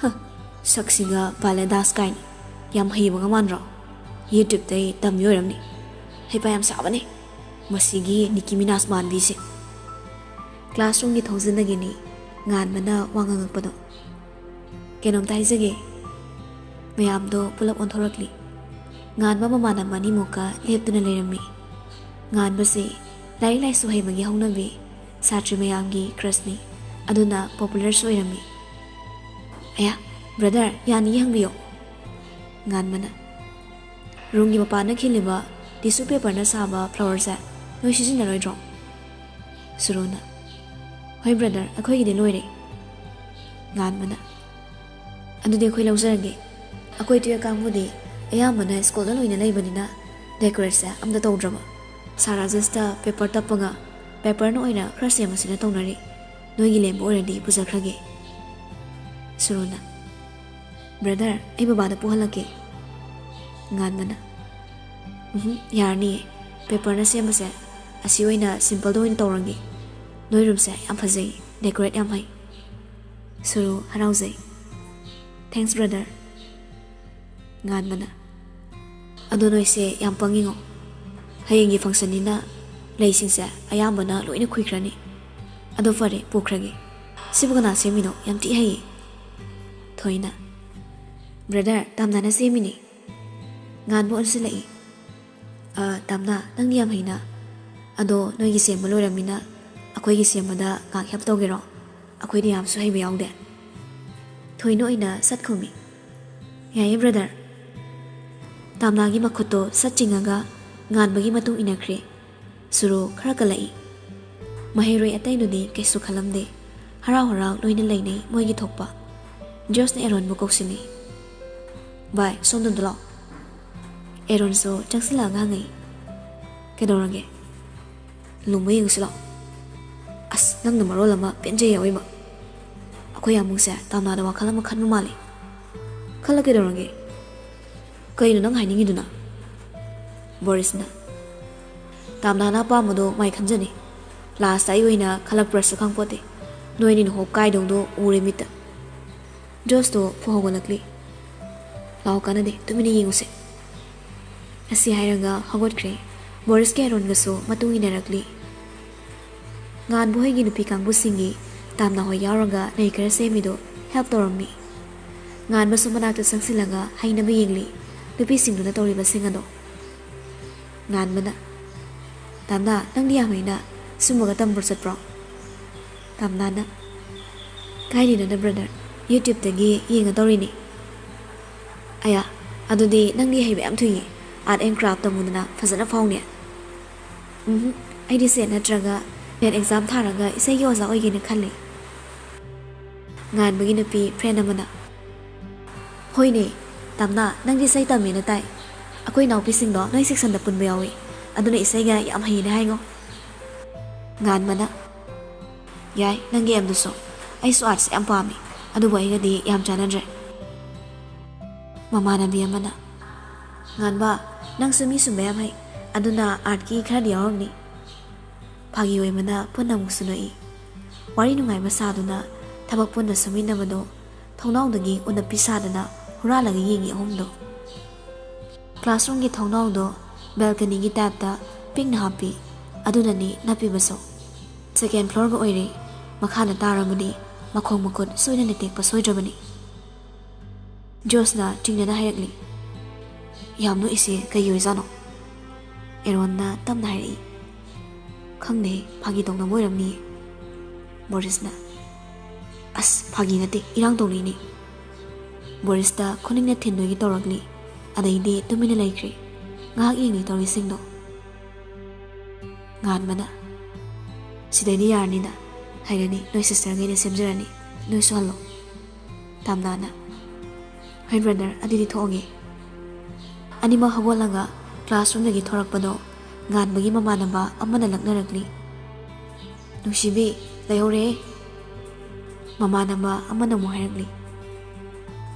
"ꯍ, ꯁꯛꯁꯤꯒ ballet dance ꯀꯥꯏꯅ, ꯌꯥꯝ ꯍꯩꯕꯒ ꯃꯥꯟꯗ꯭ꯔꯣ? YouTube ꯇꯩ ꯇꯝꯃꯤ ꯑꯣꯏꯔꯝꯅꯤ꯫ ꯍꯩꯄꯥ ꯌꯥꯝ ꯁꯥꯕꯅꯦ ꯃꯁꯤꯒꯤ ꯅꯤꯀꯤ ꯃꯤꯅꯥꯁ ꯃꯥꯟꯕꯤꯁꯦ꯫" Classroom ꯒꯤ ꯊꯣꯡꯖꯤꯟꯗꯒꯤꯅꯤ ꯉꯥꯟꯕꯅ ꯋꯥ ꯉꯥꯡꯉꯛꯄꯗꯣ꯫ "ꯀꯩꯅꯣꯝꯇ ꯍꯥꯏꯖꯒꯦ꯫" ꯃꯌꯥꯝꯗꯣ ꯄꯨꯂꯞ ꯑꯣꯟꯊꯣꯔꯛꯂꯤ꯫ ꯉꯥꯟꯕ ꯃꯃꯥꯟꯅꯕ ꯑꯅꯤꯃꯨꯛꯀ ꯂꯦꯞꯇꯨꯅ ꯂꯩꯔꯝꯃꯤ꯫ ꯉꯥꯟꯕꯁꯤ ꯂꯥꯏꯔꯤꯛ ꯂꯥꯏꯁꯨ ꯍꯩꯕꯒꯤ ꯍꯧꯅꯕꯤ, ꯁꯥꯇ꯭ꯔꯤ ꯃꯌꯥꯝꯒꯤ crush ꯅꯤ, ꯑꯗꯨꯅ popular ꯁꯨ ꯑꯣꯏꯔꯝꯃꯤ꯫ "ꯑꯌꯥ, brother, ꯌꯥꯅꯤꯌꯦ, ꯍꯪꯕꯤꯌꯣ꯫" ꯉꯥꯟꯕꯅ, "Room ꯒꯤ ꯃꯄꯥꯟꯗ ꯈꯤꯜꯂꯤꯕ tissue paper ꯅ ꯁꯥꯕ flower ꯁꯦ ꯅꯣꯏ ꯁꯤꯖꯤꯟꯅꯔꯣꯏꯗ꯭ꯔꯣ?" ꯁꯨꯔꯨꯅ, "ꯍꯣꯏ brother, ꯑꯩꯈꯣꯏꯒꯤꯗꯤ ꯂꯣꯏꯔꯦ꯫" ꯉꯥꯟꯕꯅ, "ꯑꯗꯨꯗꯤ ꯑꯩꯈꯣꯏ ꯂꯧꯖꯔꯒꯦ꯫ ꯑꯩꯈꯣꯏ twelve ꯀꯥꯡꯕꯨꯗꯤ ꯑꯌꯥꯝꯕꯅ school ꯗ ꯂꯣꯏꯅ ꯂꯩꯕꯅꯤꯅ decorate ꯁꯦ ꯑꯝꯇ ꯇꯧꯗ꯭ꯔꯕ꯫ Sir ꯔꯥꯖꯦꯁꯇ paper ꯇꯞꯄꯒ paper ꯅ ꯑꯣꯏꯅ ꯈꯔ ꯁꯦꯝꯃꯁꯤꯅ ꯇꯧꯅꯔꯤ꯫ ꯅꯣꯏꯒꯤ ꯂꯦꯝꯕ ꯑꯣꯏꯔꯗꯤ ꯄꯨꯖꯈ꯭ꯔꯒꯦ꯫" ꯁꯨꯔꯨꯅ, "Brother, ꯑꯩ ꯕꯕꯥꯗ ꯄꯨꯍꯜꯂꯛꯀꯦ꯫" ꯉꯥꯟꯕꯅ, "ꯎꯝꯍꯨꯝ, ꯌꯥꯔꯅꯤꯌꯦ꯫ Paper ꯅ ꯁꯦꯝꯕꯁꯦ ꯑꯁꯤ ꯑꯣꯏꯅ simple ꯗ ꯑꯣꯏꯅ ꯇꯧꯔꯒꯦ꯫ ꯅꯣꯏ room ꯁꯦ ꯌꯥꯝ ꯐꯖꯩ꯫" Decorate ꯌꯥꯝ ꯍꯩ꯫ ꯁꯨꯔꯨ ꯍꯔꯥꯎꯖꯩ꯫ Thanks brother꯫ ꯉꯥꯟꯕꯅ, "ꯑꯗꯣ ꯅꯣꯏꯁꯦ ꯌꯥꯝ ꯄꯪꯉꯤꯉꯣ꯫ ꯍꯌꯦꯡꯒꯤ functionꯅꯤꯅ ꯂꯩꯁꯤꯡꯁꯦ ꯑꯌꯥꯝꯕꯅ ꯂꯣꯏꯅ ꯈꯨꯏꯈ꯭ꯔꯅꯤ꯫ ꯑꯗꯣ ꯐꯔꯦ, ꯄꯨꯈ꯭ꯔꯒꯦ꯫ ꯁꯤꯕꯨ ꯀꯅꯥ ꯁꯦꯝꯃꯤꯅꯣ? ꯌꯥꯝ ꯊꯤ ꯍꯩꯌꯦ꯫" ꯊꯣꯏꯅ, "Brother, ꯇꯥꯝꯅꯥꯅ ꯁꯦꯝꯃꯤꯅꯦ꯫" ꯉꯥꯟꯕ ꯑꯣꯟꯁꯤꯜꯂꯛꯏ꯫ "ꯑ, ꯇꯥꯝꯅꯥ, ꯅꯪꯗꯤ ꯌꯥꯝ ꯍꯩꯅ꯫ ꯑꯗꯣ ꯅꯣꯏꯒꯤ ꯁꯦꯝꯕ ꯂꯣꯏꯔꯝꯃꯤꯅ ꯑꯩꯈꯣꯏꯒꯤ ꯁꯦꯝꯕꯗ ꯉꯥꯏꯍꯥꯛ help ꯇꯧꯒꯦꯔꯣ? ꯑꯩꯈꯣꯏꯗꯤ ꯌꯥꯝꯁꯨ ꯍꯩꯕ ꯌꯥꯎꯗꯦ꯫" ꯊꯣꯏꯅ ꯑꯣꯏꯅ ꯁꯠ ꯈꯨꯝꯃꯤ꯫ "ꯌꯥꯏꯌꯦ brother꯫" ꯇꯥꯝꯅꯥꯒꯤ ꯃꯈꯨꯠꯇꯣ ꯁꯠ ꯆꯤꯡꯉꯒ ꯉꯥꯟꯕꯒꯤ ꯃꯇꯨꯡ ꯏꯟꯅꯈ꯭ꯔꯦ꯫ ꯁꯨꯔꯨ ꯈꯔ ꯀꯜꯂꯛꯏ꯫ ꯃꯍꯩꯔꯣꯏ ꯑꯇꯩꯗꯨꯗꯤ ꯀꯩꯁꯨ ꯈꯜꯂꯝꯗꯦ꯫ ꯍꯔꯥꯎ ꯍꯔꯥꯎ ꯂꯣꯏꯅ ꯂꯩꯅꯩ ꯃꯣꯏꯒꯤ ꯊꯣꯛꯄ꯫ ꯖꯣꯁꯅ ꯑꯦꯔꯣꯟꯕꯨ ꯀꯧꯁꯤꯜꯂꯤ꯫ "ꯚꯥꯏ, ꯁꯣꯝꯗ ꯑꯝꯇ ꯂꯥꯛꯑꯣ꯫" ꯑꯦꯔꯣꯟꯁꯨ ꯆꯪꯁꯤꯜꯂꯛꯑꯒ ꯍꯪꯉꯛꯏ, "ꯀꯩꯗꯧꯔꯒꯦ?" "ꯂꯨꯝꯕ ꯌꯦꯡꯉꯨꯁꯤ ꯂꯥꯛꯑꯣ꯫" "ꯑꯁ, ꯅꯪꯅ ꯃꯔꯣꯜ ꯑꯃ ꯄꯦꯟꯖꯩ ꯑꯑꯣꯏꯕ꯫ ꯑꯩꯈꯣꯏ ꯌꯥꯝꯕꯨꯡꯁꯦ ꯇꯥꯝꯅꯥꯗ ꯋꯥꯈꯜ ꯑꯃ ꯈꯟꯕ ꯃꯥꯜꯂꯤ꯫" "ꯈꯜꯂ ꯀꯩꯗꯧꯔꯒꯦ? ꯀꯩꯅꯣ ꯅꯪ ꯍꯥꯏꯅꯤꯡꯉꯤꯗꯨꯅ?" ꯕꯣꯔꯤꯁꯅ, "ꯇꯥꯝꯅꯥꯅ ꯑꯄꯥꯝꯕꯗꯣ ꯃꯥꯏ ꯈꯟꯖꯅꯤ꯫ Lastꯇ ꯑꯩ ꯑꯣꯏꯅ ꯈꯜꯂꯛꯄ꯭ꯔꯁꯨ ꯈꯪꯄꯣꯠꯇꯦ꯫ ꯅꯣꯏ ꯑꯅꯤꯅ ꯍꯣꯞ ꯀꯥꯏꯗꯧꯗꯣ ꯎꯔꯦ ꯃꯤꯠꯇ꯫" ꯖꯣꯁꯇꯣ ꯐꯨ ꯍꯧꯒꯠꯂꯛꯂꯤ꯫ "ꯂꯥꯛꯑꯣ, ꯀꯥꯟꯅꯗꯦ, ꯇꯨꯃꯤꯟꯅ ꯌꯦꯡꯉꯨꯁꯦ꯫" ꯑꯁꯤ ꯍꯥꯏꯔꯒ ꯍꯧꯒꯠꯈ꯭ꯔꯦ꯫ ꯕꯣꯔꯤꯁꯀ ꯑꯦꯔꯣꯟꯒꯁꯨ ꯃꯇꯨꯡ ꯏꯟꯅꯔꯛꯂꯤ꯫ ꯉꯥꯟꯕ ꯍꯣꯏꯒꯤ ꯅꯨꯄꯤ ꯀꯥꯡꯕꯨꯁꯤꯡꯒꯤ ꯇꯥꯝꯅꯥ ꯍꯣꯏ ꯌꯥꯎꯔꯒ ꯂꯩ ꯈꯔ ꯁꯦꯝꯃꯤꯗꯨ help ꯇꯧꯔꯝꯃꯤ꯫ ꯉꯥꯟꯕꯁꯨ ꯃꯅꯥꯛꯇ ꯆꯪꯁꯤꯜꯂꯒ ꯍꯩꯅꯕ ꯌꯦꯡꯂꯤ ꯅꯨꯄꯤꯁꯤꯡꯗꯨꯅ ꯇꯧꯔꯤꯕꯁꯤꯡ ꯑꯗꯣ꯫ ꯉꯥꯟꯕꯅ, "ꯇꯥꯝꯅꯥ, ꯅꯪꯗꯤ ꯌꯥꯝ ꯍꯩꯅ, ꯁꯨꯝꯕꯒ ꯇꯝꯕ꯭ꯔꯣ ꯆꯠꯄ꯭ꯔꯣ?" ꯇꯥꯝꯅꯥꯅ, "ꯀꯥꯏꯗꯩꯅꯣꯗ brother, YouTubeꯇꯒꯤ ꯌꯦꯡꯉ ꯇꯧꯔꯤꯅꯤ꯫" "ꯑꯌꯥ, ꯑꯗꯨꯗꯤ ꯅꯪꯗꯤ ꯍꯩꯕ ꯌꯥꯝ ꯊꯨꯏꯌꯦ, Art and Craft ꯇꯝꯃꯨꯗꯅ ꯐꯖꯅ ꯐꯥꯎꯅꯦ꯫" "ꯎꯝ, ꯑꯩꯗꯤ ꯁꯦ ꯅꯠꯇ꯭ꯔꯒ NET exam ꯊꯥꯔꯒ ꯏꯁꯩꯒꯤ ꯑꯣꯖꯥ ꯑꯣꯏꯒꯦꯅ ꯈꯜꯂꯤ꯫" ꯉꯥꯟꯕꯒꯤ ꯅꯨꯄꯤ friend ꯑꯃꯅ, "ꯍꯣꯏꯅꯦ, ꯇꯥꯝꯅꯥ, ꯅꯪꯗꯤ ꯏꯁꯩ ꯇꯝꯃꯦꯅ ꯇꯥꯏ꯫ ꯑꯩꯈꯣꯏ ꯏꯅꯥꯎꯄꯤꯁꯤꯡꯗꯣ ꯅꯣꯏ sectionꯗ ꯄꯨꯟꯕ ꯌꯥꯎꯏ, ꯑꯗꯨꯅ ꯏꯁꯩꯒ ꯌꯥꯝ ꯍꯩꯅꯦ ꯍꯥꯏꯉꯣ꯫" ꯉꯥꯟꯕꯅ, "ꯌꯥꯏ, ꯅꯪꯒꯤ aimꯗꯨꯁꯨ꯫ ꯑꯩꯁꯨ artꯁꯦ ꯌꯥꯝ ꯄꯥꯝꯃꯤ, ꯑꯗꯨꯕꯨ ꯑꯩꯒꯗꯤ ꯌꯥꯝ ꯆꯥꯟꯅꯗ꯭ꯔꯦ꯫" ꯃꯃꯥꯟꯅꯕꯤ ꯑꯃꯅ, "ꯉꯥꯟꯕ, ꯅꯪꯁꯨ ꯃꯤ ꯁꯨꯝꯕ ꯌꯥꯝ ꯍꯩ, ꯑꯗꯨꯅ artꯀꯤ ꯈꯔꯗꯤ ꯌꯥꯎꯔꯝꯅꯤ꯫" ꯐꯥꯒꯤ ꯑꯣꯏꯕꯅ ꯄꯨꯟꯅ ꯑꯃꯨꯛꯁꯨ ꯅꯣꯛꯏ꯫ ꯋꯥꯔꯤ ꯅꯨꯡꯉꯥꯏꯕ ꯁꯥꯗꯨꯅ ꯊꯕꯛ ꯄꯨꯟꯅ ꯁꯨꯃꯤꯟꯅꯕꯗꯣ ꯊꯣꯡꯅꯥꯎꯗꯒꯤ ꯎꯅꯞꯄꯤ ꯁꯥꯗꯅ ꯍꯨꯔꯥꯜꯂꯒ ꯌꯦꯡꯉꯤ ꯑꯍꯨꯝꯗꯣ꯫ ꯀ꯭ꯂꯥꯁꯔꯨꯝꯒꯤ ꯊꯣꯡꯅꯥꯎꯗꯣ ꯕꯦꯜꯀꯅꯤꯒꯤ ꯇꯥꯏꯞꯇ ꯄꯤꯛꯅ ꯍꯥꯞꯄꯤ, ꯑꯗꯨꯅꯅꯤ ꯅꯞꯄꯤꯕꯁꯨ꯫ ꯁꯦꯀꯦꯟ ꯐ꯭ꯂꯣꯔꯒ ꯑꯣꯏꯔꯦ, ꯃꯈꯥꯗ ꯇꯥꯔꯕꯗꯤ ꯃꯈꯣꯡ ꯃꯈꯨꯠ ꯁꯣꯏꯗꯅ ꯇꯦꯛꯄ ꯁꯣꯏꯗ꯭ꯔꯕꯅꯤ꯫ ꯖꯣꯁꯅ ꯆꯤꯡꯅꯅ ꯍꯥꯏꯔꯛꯂꯤ꯫ "ꯌꯥꯝ ꯅꯣꯛꯏꯁꯦ ꯀꯩꯒꯤ ꯑꯣꯏꯖꯥꯠꯅꯣ?" ꯑꯦꯔꯣꯟꯅ ꯇꯞꯅ ꯍꯥꯏꯔꯛꯏ꯫ "ꯈꯪꯗꯦ, ꯐꯥꯒꯤ ꯇꯧꯅꯕ ꯑꯣꯏꯔꯝꯅꯤꯌꯦ꯫" ꯕꯣꯔꯤꯁꯅ, "ꯑꯁ, ꯐꯥꯒꯤ ꯅꯠꯇꯦ, ꯏꯔꯥꯡ ꯇꯧꯅꯩꯅꯦ꯫" ꯕꯣꯔꯤꯁꯇ ꯈꯨꯅꯤꯡꯅ ꯊꯤꯟꯗꯣꯏꯒꯤ ꯇꯧꯔꯛꯂꯤ꯫ ꯑꯗꯩꯗꯤ ꯇꯨꯃꯤꯟꯅ ꯂꯩꯈ꯭ꯔꯦ꯫ ꯉꯥꯏꯍꯥꯛ ꯌꯦꯡꯂꯤ ꯇꯧꯔꯤꯁꯤꯡꯗꯣ꯫ ꯉꯥꯟꯕꯅ, "ꯁꯤꯗꯩꯗꯤ ꯌꯥꯔꯅꯤꯗ, ꯍꯩꯔꯅꯤ, ꯅꯣꯏ ꯁꯤꯁꯇꯔꯈꯩꯅ ꯁꯦꯝꯖꯔꯅꯤ, ꯅꯣꯏꯁꯨ ꯍꯜꯂꯣ꯫" ꯇꯥꯝꯅꯥꯅ, "ꯍꯣꯏ ꯕ꯭ꯔꯗꯔ, ꯑꯗꯨꯗꯤ ꯊꯣꯛꯑꯒꯦ꯫" ꯑꯅꯤꯃꯛ ꯍꯧꯒꯠꯂꯒ ꯀ꯭ꯂꯥꯁꯔꯨꯝꯗꯒꯤ ꯊꯣꯔꯛꯄꯗꯣ ꯉꯥꯟꯕꯒꯤ ꯃꯃꯥꯟꯅꯕ ꯑꯃꯅ ꯂꯛꯅꯔꯛꯂꯤ꯫ "ꯅꯨꯡꯁꯤꯕꯤ, ꯂꯩꯍꯧꯔꯦ꯫" ꯃꯃꯥꯟꯅꯕ ꯑꯃꯅ ꯑꯃꯨꯛ ꯍꯥꯏꯔꯛꯂꯤ꯫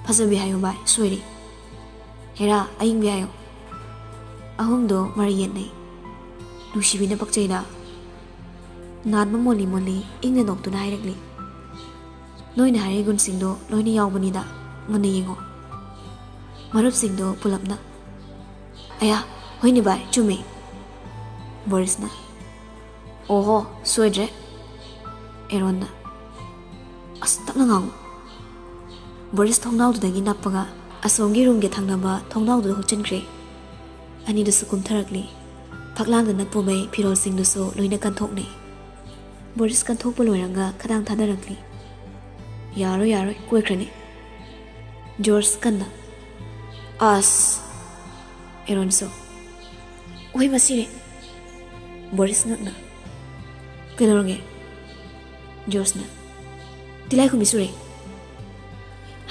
"ꯐꯖꯕꯤ ꯍꯥꯏꯌꯨ ꯚꯥꯏ, ꯁꯣꯏꯔꯦ꯫ ꯍꯦꯔꯥ, ꯑꯌꯤꯡꯕꯤ ꯍꯥꯏꯌꯨ꯫" ꯑꯍꯨꯝꯗꯣ ꯃꯔꯩ ꯌꯦꯠꯅꯩ꯫ ꯅꯨꯡꯁꯤꯕꯤꯅ ꯄꯛꯆꯩꯗ꯫ ꯉꯥꯟꯕ ꯃꯣꯜꯂꯤ ꯃꯣꯜꯂꯤ ꯏꯪꯅ ꯅꯣꯛꯇꯨꯅ ꯍꯥꯏꯔꯛꯂꯤ꯫ "ꯅꯣꯏꯅ ꯍꯥꯏꯔꯤ ꯒꯨꯟꯁꯤꯡꯗꯣ ꯂꯣꯏꯅ ꯌꯥꯎꯕꯅꯤꯗ, ꯃꯨꯟꯅ ꯌꯦꯡꯉꯣ꯫" ꯃꯔꯨꯞꯁꯤꯡꯗꯣ ꯄꯨꯂꯞꯅ, "ꯑꯌꯥ, ꯍꯣꯏꯅꯦ ꯚꯥꯏ, ꯆꯨꯝꯃꯦ꯫" ꯕꯣꯔꯤꯁꯅ, "ꯑꯣꯍꯣ, ꯁꯣꯏꯗ꯭ꯔꯦ꯫" ꯑꯦꯔꯣꯟꯅ, "ꯑꯁ, ꯇꯞꯅ ꯉꯥꯡꯉꯨ꯫" ꯕꯣꯔꯤꯁ ꯊꯣꯡꯅꯥꯎꯗꯨꯗꯒꯤ ꯅꯞꯄꯒ ꯑꯁꯣꯝꯒꯤ ꯔꯨꯝꯒꯤ ꯊꯪꯅꯕ ꯊꯣꯡꯅꯥꯎꯗꯨꯗ ꯍꯨꯛꯆꯤꯟꯈ꯭ꯔꯦ꯫ ꯑꯅꯤꯗꯨꯁꯨ ꯀꯨꯝꯊꯔꯛꯂꯤ꯫ ꯐꯛꯂꯥꯡꯗ ꯅꯞꯄꯨꯕꯩ ꯐꯤꯔꯣꯜꯁꯤꯡꯗꯨꯁꯨ ꯂꯣꯏꯅ ꯀꯟꯊꯣꯛꯅꯩ꯫ ꯕꯣꯔꯤꯁ ꯀꯟꯊꯣꯛꯄ ꯂꯣꯏꯔꯒ ꯈꯗꯥꯡ ꯊꯥꯗꯔꯛꯂꯤ꯫ "ꯌꯥꯔꯣꯏ, ꯌꯥꯔꯣꯏ, ꯀꯣꯏꯈ꯭ꯔꯅꯤ꯫" ꯖꯣꯔꯖ ꯀꯟꯅ, "ꯑꯁ!" ꯑꯦꯔꯣꯟꯁꯨ, "ꯑꯣꯏ, ꯃꯁꯤꯔꯦ!" ꯕꯣꯔꯤꯁ ꯉꯛꯅ, "ꯀꯩꯗꯧꯔꯒꯦ?" ꯖꯣꯔꯖꯅ, "ꯇꯤꯜꯂꯥꯏꯈꯨꯝꯕꯤ ꯆꯨꯔꯦ!"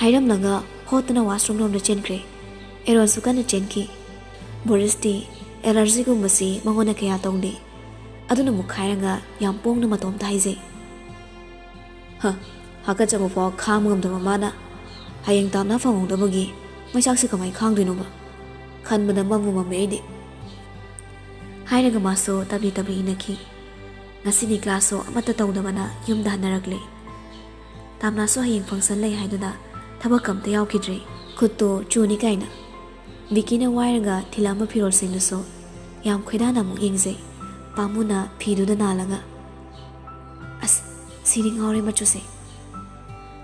ꯍꯥꯏꯔꯝꯂꯒ ꯍꯣꯠꯇꯅ ꯋꯥꯁꯔꯨꯝ ꯂꯣꯝꯗ ꯆꯦꯟꯈ꯭ꯔꯦ꯫ ꯑꯦꯔꯣꯟꯁꯨ ꯀꯟꯅ ꯆꯦꯟꯈꯤ꯫ ꯕꯣꯔꯤꯁꯇꯤ ꯑꯦꯂꯔꯖꯤꯒꯨꯝꯕꯁꯤ ꯃꯉꯣꯟꯗ ꯀꯌꯥ ꯇꯧꯗꯦ꯫ ꯑꯗꯨꯅ ꯃꯨꯛꯈꯥꯏꯔꯒ ꯌꯥꯝ ꯄꯣꯡꯅ ꯃꯇꯣꯝꯇ ꯍꯥꯏꯖꯩ꯫ "ꯍ, ꯍꯥꯀꯠꯆꯕ ꯐꯥꯎ ꯈꯥꯡꯕ ꯉꯝꯗꯕ ꯃꯥꯅ ꯍꯌꯦꯡ ꯇꯥꯟꯅ ꯐꯪꯍꯧꯗꯕꯒꯤ ꯃꯩꯆꯥꯛꯁꯦ ꯀꯃꯥꯏ ꯈꯥꯡꯗꯣꯏꯅꯣꯕ? ꯈꯟꯕꯗ ꯃꯝꯕꯨ ꯃꯝꯃꯦ ꯑꯩꯗꯤ꯫" ꯍꯥꯏꯔꯒ ꯃꯥꯁꯨ ꯇꯞꯂꯤ ꯇꯞꯂꯤ ꯏꯅꯈꯤ꯫ ꯉꯁꯤꯅꯤ ꯀ꯭ꯂꯥꯁꯁꯨ ꯑꯃꯠꯇ ꯇꯧꯗꯕꯅ ꯌꯨꯝꯗ ꯍꯟꯅꯔꯛꯂꯦ꯫ ꯇꯥꯝꯅꯥꯁꯨ ꯍꯌꯦꯡ ꯐꯪꯁꯟ ꯂꯩ ꯍꯥꯏꯗꯨꯅ ꯊꯕꯛ ꯑꯝꯇ ꯌꯥꯎꯈꯤꯗ꯭ꯔꯦ꯫ ꯈꯨꯠꯇꯣ ꯆꯨꯅꯤ ꯀꯥꯏꯅ꯫ ꯕꯤꯀꯤꯅ ꯋꯥꯏꯔꯒ ꯊꯤꯜꯂꯛꯑꯝꯕ ꯐꯤꯔꯣꯜꯁꯤꯡꯗꯨꯁꯨ ꯌꯥꯝ ꯈꯣꯏꯗꯥꯅ ꯑꯃꯨꯛ ꯌꯦꯡꯖꯩ꯫ ꯄꯥꯝꯃꯨꯅ ꯐꯤꯗꯨꯗ ꯅꯥꯜꯂꯒ, "ꯑꯁ, ꯁꯤꯗꯤ ꯉꯥꯎꯔꯦ ꯃꯆꯨꯁꯦ!"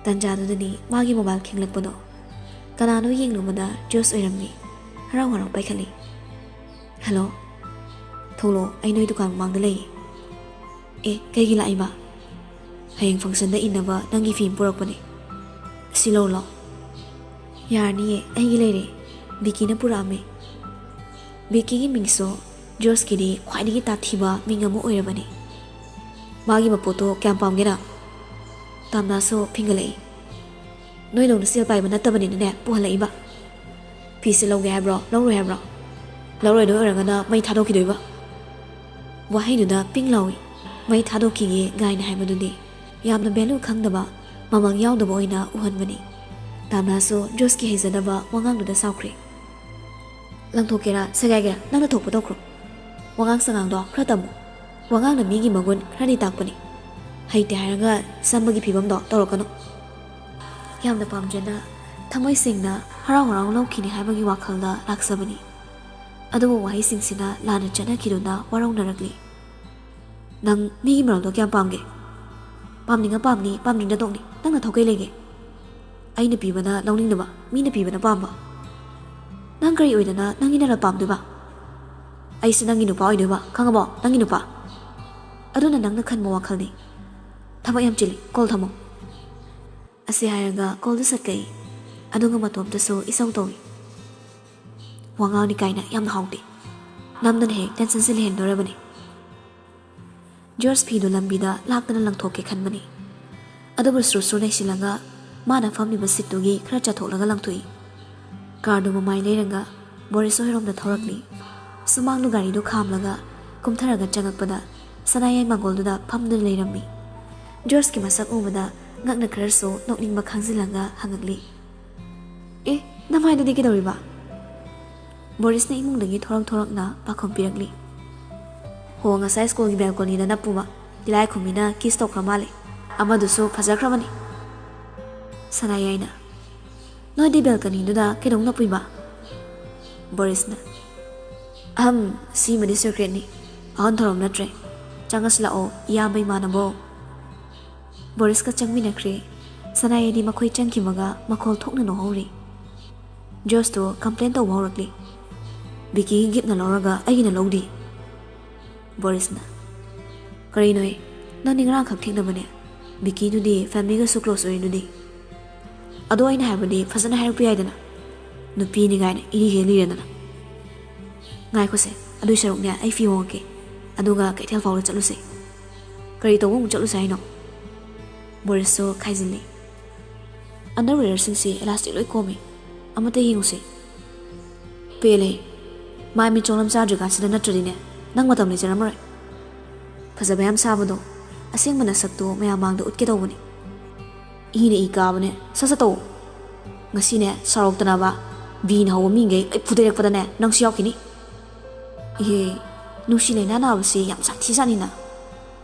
ꯇꯟꯖꯥꯗꯨꯗꯅꯤ ꯃꯥꯒꯤ ꯃꯣꯕꯥꯏꯜ ꯈꯤꯡꯂꯛꯄꯗꯣ꯫ ꯀꯅꯥꯅꯣ ꯌꯦꯡꯂꯨꯕꯗ ꯖꯣꯁ ꯑꯣꯏꯔꯝꯃꯤ꯫ ꯍꯔꯥꯎ ꯍꯔꯥꯎ ꯄꯥꯏꯈꯠꯂꯤ꯫ "ꯍꯜꯂꯣ꯫ ꯊꯣꯛꯂꯛꯑꯣ, ꯑꯩ ꯅꯣꯏ ꯗꯨꯀꯥꯟ ꯃꯃꯥꯡꯗ ꯂꯩꯌꯦ꯫ ꯑꯦ, ꯀꯩꯒꯤ ꯂꯥꯛꯏꯕ?" "ꯍꯌꯦꯡ ꯐꯪꯁꯟꯗ ꯏꯟꯅꯕ ꯅꯪꯒꯤ ꯐꯤ ꯑꯃ ꯄꯨꯔꯛꯄꯅꯦ꯫ ꯁꯤ ꯂꯧ ꯂꯥꯎ꯫" "ꯌꯥꯔꯅꯤꯌꯦ, ꯑꯩꯒꯤ ꯂꯩꯔꯦ꯫ ꯕꯤꯀꯤꯅ ꯄꯨꯔꯛꯑꯝꯃꯦ꯫" ꯕꯤꯀꯤꯒꯤ ꯃꯤꯡꯁꯨ ꯖꯣꯁꯀꯤꯗꯤ ꯈ꯭ꯋꯥꯏꯗꯒꯤ ꯇꯥꯊꯤꯕ ꯃꯤꯡ ꯑꯃ ꯑꯣꯏꯔꯕꯅꯤ꯫ "ꯃꯥꯒꯤ ꯃꯄꯣꯠꯇꯣ ꯀꯌꯥꯝ ꯄꯥꯝꯒꯦ ꯅꯪ?" ꯇꯥꯝꯅꯥꯁꯨ ꯐꯤꯡꯒꯠꯂꯛꯏ꯫ "ꯅꯣꯏꯗꯧꯅ ꯁꯦꯜ ꯄꯥꯏꯕ ꯅꯠꯇꯕꯅꯤꯅꯅꯦ ꯄꯨꯍꯜꯂꯛꯏꯕ꯫ ꯐꯤꯁꯦ ꯂꯧꯒꯦ ꯍꯥꯏꯕ꯭ꯔꯣ, ꯂꯧꯔꯣꯏ ꯍꯥꯏꯕ꯭ꯔꯣ? ꯂꯧꯔꯣꯏꯗꯣꯏ ꯑꯣꯏꯔꯒꯅ ꯃꯩ ꯊꯥꯗꯣꯛꯈꯤꯗꯣꯏꯕ꯫" ꯋꯥꯍꯩꯗꯨꯗ ꯄꯤꯡ ꯂꯥꯎꯏ꯫ "ꯃꯩ ꯊꯥꯗꯣꯛꯈꯤꯒꯦ" ꯒꯥꯏꯅ ꯍꯥꯏꯕꯗꯨꯗꯤ ꯌꯥꯝꯅ ꯚꯦꯂꯨ ꯈꯪꯗꯕ, ꯃꯃꯜ ꯌꯥꯎꯗꯕ ꯑꯣꯏꯅ ꯎꯍꯟꯕꯅꯤ꯫ ꯇꯥꯝꯅꯥꯁꯨ ꯖꯣꯁꯀꯤ ꯍꯩꯖꯗꯕ ꯋꯥꯉꯥꯡꯗꯨꯗ ꯁꯥꯎꯈ꯭ꯔꯦ꯫ "ꯂꯪꯊꯣꯛꯀꯦꯔꯥ ꯁꯦꯒꯥꯏꯒꯦꯔꯥ ꯅꯪꯅ ꯊꯣꯛꯄ ꯇꯧꯈ꯭ꯔꯣ꯫ ꯋꯥꯉꯥꯡ ꯁꯉꯥꯡꯗꯣ ꯈꯔ ꯇꯝꯃꯨ꯫ ꯋꯥꯉꯥꯡꯅ ꯃꯤꯒꯤ ꯃꯒꯨꯟ ꯈꯔꯗꯤ ꯇꯥꯛꯄꯅꯤ꯫ ꯍꯩꯇꯦ ꯍꯥꯏꯔꯒ ꯁꯝꯕꯒꯤ ꯐꯤꯕꯝꯗꯣ ꯇꯧꯔꯛꯀꯅꯨ꯫" ꯌꯥꯝꯅ ꯄꯥꯝꯖꯅ, ꯊꯃꯣꯏ ꯁꯦꯡꯅ, ꯍꯔꯥꯎ ꯍꯔꯥꯎ ꯂꯧꯈꯤꯅꯤ ꯍꯥꯏꯕꯒꯤ ꯋꯥꯈꯜꯗ ꯂꯥꯛꯆꯕꯅꯤ꯫ ꯑꯗꯨꯕꯨ ꯋꯥꯍꯩꯁꯤꯡꯁꯤꯅ ꯂꯥꯟꯅ ꯆꯠꯅꯈꯤꯗꯨꯅ ꯋꯥꯔꯧꯅꯔꯛꯂꯤ꯫ "ꯅꯪ ꯃꯤꯒꯤ ꯃꯔꯜꯗꯣ ꯀꯌꯥꯝ ꯄꯥꯝꯒꯦ? ꯄꯥꯝꯅꯤꯡꯉ ꯄꯥꯝꯅꯤ, ꯄꯥꯝꯅꯤꯡꯗ ꯇꯣꯛꯅꯤ꯫ ꯅꯪꯅ ꯊꯧꯀꯩ ꯂꯩꯒꯦ?" "ꯑꯩꯅ ꯄꯤꯕꯅ ꯂꯧꯅꯤꯡꯗꯕ, ꯃꯤꯅ ꯄꯤꯕꯅ ꯄꯥꯝꯕ꯫ ꯅꯪ ꯀꯔꯤ ꯑꯣꯏꯗꯅ ꯅꯪꯒꯤ ꯅꯔꯜ ꯄꯥꯝꯗꯣꯏꯕ? ꯑꯩꯁꯦ ꯅꯪꯒꯤ ꯅꯨꯄꯥ ꯑꯣꯏꯗꯣꯏꯕ, ꯈꯪꯉꯕꯣ? ꯅꯪꯒꯤ ꯅꯨꯄꯥ꯫ ꯑꯗꯨꯅ ꯅꯪꯅ ꯈꯟꯕ ꯋꯥꯈꯜꯅꯤ꯫ ꯊꯕꯛ ꯌꯥꯝ ꯆꯤꯜꯂꯤ, ꯀꯣꯜ ꯊꯝꯃꯣ꯫" ꯑꯁꯤ ꯍꯥꯏꯔꯒ ꯀꯣꯜꯗꯨ ꯁꯠ ꯀꯛꯏ꯫ ꯑꯗꯨꯒ ꯃꯇꯣꯝꯇꯁꯨ ꯏꯁꯧ ꯇꯧꯏ꯫ "ꯋꯥ ꯉꯥꯡꯅꯤ ꯀꯥꯏꯅ ꯌꯥꯝꯅ ꯍꯥꯎꯇꯦ꯫ ꯅꯝꯗꯅ ꯍꯦꯛ ꯇꯦꯟꯁꯟꯁꯦ ꯂꯩꯍꯟꯗꯣꯔꯕꯅꯤ꯫" ꯖꯣꯔꯖ ꯐꯤꯗꯨ ꯂꯝꯕꯤꯗ ꯂꯥꯛꯇꯅ ꯂꯪꯊꯣꯛꯀꯦ ꯈꯟꯕꯅꯤ꯫ ꯑꯗꯨꯕꯨ ꯁ꯭ꯔꯨ ꯁ꯭ꯔꯨ ꯅꯩꯁꯤꯜꯂꯒ ꯃꯥꯅ ꯐꯝꯂꯤꯕ ꯁꯤꯠꯇꯨꯒꯤ ꯈꯔ ꯆꯠꯊꯣꯛꯂꯒ ꯂꯪꯊꯣꯛꯏ꯫ ꯀꯥꯔꯗꯨ ꯃꯃꯥꯏ ꯂꯩꯔꯒ ꯕꯣꯔꯤꯁ ꯍꯣꯏꯔꯣꯝꯗ ꯊꯧꯔꯛꯂꯤ꯫ ꯁꯨꯃꯥꯡꯗꯨ ꯒꯥꯔꯤꯗꯨ ꯈꯥꯝꯂꯒ ꯀꯨꯝꯊꯔꯒ ꯆꯪꯉꯛꯄꯗ ꯁꯅꯥꯌꯥꯏ ꯃꯥꯡꯒꯣꯜꯗꯨꯗ ꯐꯝꯗꯨꯅ ꯂꯩꯔꯝꯃꯤ꯫ ꯖꯣꯔꯖꯀꯤ ꯃꯁꯛ ꯎꯕꯗ ꯉꯛꯅ ꯈꯔꯁꯨ ꯅꯣꯛꯅꯤꯡꯕ ꯈꯥꯡꯖꯤꯜꯂꯒ ꯍꯪꯉꯛꯂꯤ, "ꯑꯦ, ꯅꯃꯥꯏꯗꯨꯗꯤ ꯀꯩꯗꯧꯔꯤꯕ?" ꯕꯣꯔꯤꯁꯅ ꯏꯃꯨꯡꯗꯒꯤ ꯊꯣꯔꯛ ꯊꯣꯔꯛꯅ ꯄꯥꯈꯨꯝ ꯄꯤꯔꯛꯂꯤ, ꯍꯣ, ꯉꯁꯥꯏ ꯁ꯭ꯀꯨꯜꯒꯤ ꯕꯦꯜꯀꯣꯅꯤꯗ ꯅꯞꯄꯨꯕ ꯇꯤꯂꯥꯏꯈꯨꯝꯕꯤꯅ ꯀꯤꯁ ꯇꯧꯈ꯭ꯔ ꯃꯥꯜꯂꯦ꯫ ꯑꯃꯗꯨꯁꯨ ꯐꯖꯈ꯭ꯔꯕꯅꯤ꯫ ꯁꯅꯥꯌꯥꯏꯅ, "ꯅꯣꯏꯗꯤ ꯕꯦꯜꯀꯅꯤꯗꯨꯗ ꯀꯩꯗꯧ ꯅꯞꯄꯨꯏꯕ?" ꯕꯣꯔꯤꯁꯅ, "ꯑꯍꯝ, ꯁꯤꯃꯗꯤ ꯁꯤꯀ꯭ꯔꯦꯠꯅꯤ꯫ ꯑꯍꯟ ꯊꯧꯔꯝ ꯅꯠꯇ꯭ꯔꯦ꯫ ꯆꯪꯉꯁꯤ ꯂꯥꯛꯑꯣ, ꯏꯌꯥꯝꯕ ꯏꯃꯥꯟꯅꯕꯣ꯫" ꯕꯣꯔꯤꯁꯀ ꯆꯪꯃꯤꯟꯅꯈ꯭ꯔꯦ꯫ ꯁꯅꯥꯌꯥꯏꯗꯤ ꯃꯈꯣꯏ ꯆꯪꯈꯤꯕꯒ ꯃꯈꯣꯜ ꯊꯣꯛꯅ ꯅꯣꯛꯍꯧꯔꯤ꯫ ꯖꯣꯁꯇꯣ ꯀꯝꯄ꯭ꯂꯦꯟ ꯇꯧꯕ ꯍꯧꯔꯛꯂꯤ꯫ "ꯕꯤꯀꯤꯒꯤ ꯒꯤꯐꯅ ꯂꯧꯔꯒ ꯑꯩꯒꯤꯅ ꯂꯧꯗꯦ꯫" ꯕꯣꯔꯤꯁꯅ, "ꯀꯔꯤꯅꯣꯍꯦ? ꯅꯪꯗꯤ ꯉꯔꯥꯡꯈꯛ ꯊꯦꯡꯅꯕꯅꯦ꯫ ꯕꯤꯀꯤꯗꯨꯗꯤ ꯐꯦꯃꯤꯂꯤꯒꯁꯨ ꯀ꯭ꯂꯣꯁ ꯑꯣꯏꯔꯤꯗꯨꯗꯤ꯫ ꯑꯗꯣ ꯑꯩꯅ ꯍꯥꯏꯕꯗꯤ ꯐꯖꯅ ꯍꯥꯏꯔꯛꯄ ꯌꯥꯏꯗꯅ꯫ ꯅꯨꯄꯤꯅꯤ ꯀꯥꯏꯅ ꯏꯔꯤ ꯍꯦꯜꯂꯤꯔꯦꯗꯅ꯫ ꯉꯥꯏꯈꯣꯁꯦ, ꯑꯗꯨꯏ ꯁꯔꯨꯛꯅꯦ ꯑꯩ ꯐꯤ ꯍꯣꯡꯉꯛꯀꯦ꯫ ꯑꯗꯨꯒ ꯀꯩꯊꯦꯜ ꯐꯥꯎꯕ ꯆꯠꯂꯨꯁꯦ꯫" "ꯀꯔꯤ ꯇꯧꯕ ꯑꯃꯨꯛ ꯆꯠꯂꯨꯁꯦ ꯍꯥꯏꯅꯣ?" ꯕꯣꯔꯤꯁꯁꯨ ꯈꯥꯏꯖꯤꯜꯂꯤ꯫ "ꯑꯟꯗꯔꯋꯦꯌꯔꯁꯤꯡꯁꯤ ꯏꯂꯥꯁꯇꯤꯛ ꯂꯣꯏ ꯀꯣꯝꯃꯤ꯫ ꯑꯃꯠꯇ ꯌꯦꯡꯉꯨꯁꯦ꯫" "ꯄꯦꯜꯂꯦ꯫ ꯃꯥꯏ ꯃꯤꯠ ꯆꯣꯡꯂꯝ ꯆꯥꯗ꯭ꯔꯤꯀꯥꯟꯁꯤꯗ ꯅꯠꯇ꯭ꯔꯗꯤꯅꯦ, ꯅꯪ ꯃꯇꯝ ꯂꯩꯖꯔꯝꯃꯔꯣꯏ꯫ ꯐꯖꯕ ꯌꯥꯝ ꯁꯥꯕꯗꯣ, ꯑꯁꯦꯡꯕ ꯅꯁꯛꯇꯣ ꯃꯌꯥꯝ ꯃꯥꯡꯗ ꯎꯠꯀꯦ ꯇꯧꯕꯅꯤ꯫ ꯏꯅ ꯏ ꯀꯥꯕꯅꯦ, ꯁꯠ ꯁꯠ ꯇꯧ꯫ ꯉꯁꯤꯅꯦ, ꯁꯥꯎꯔꯛꯇꯅꯕ ꯕꯤꯅ ꯍꯧꯕ ꯃꯤꯈꯩ ꯂꯣꯏ ꯐꯨꯗꯩꯔꯛꯄꯗꯅꯦ, ꯅꯪꯁꯨ ꯌꯥꯎꯈꯤꯅꯤ꯫" "ꯏꯍꯦ, ꯅꯨꯡꯁꯤ ꯂꯩꯅꯥ ꯅꯥꯕꯁꯤ ꯌꯥꯝ ꯁꯥꯊꯤꯖꯥꯠꯅꯤꯅ꯫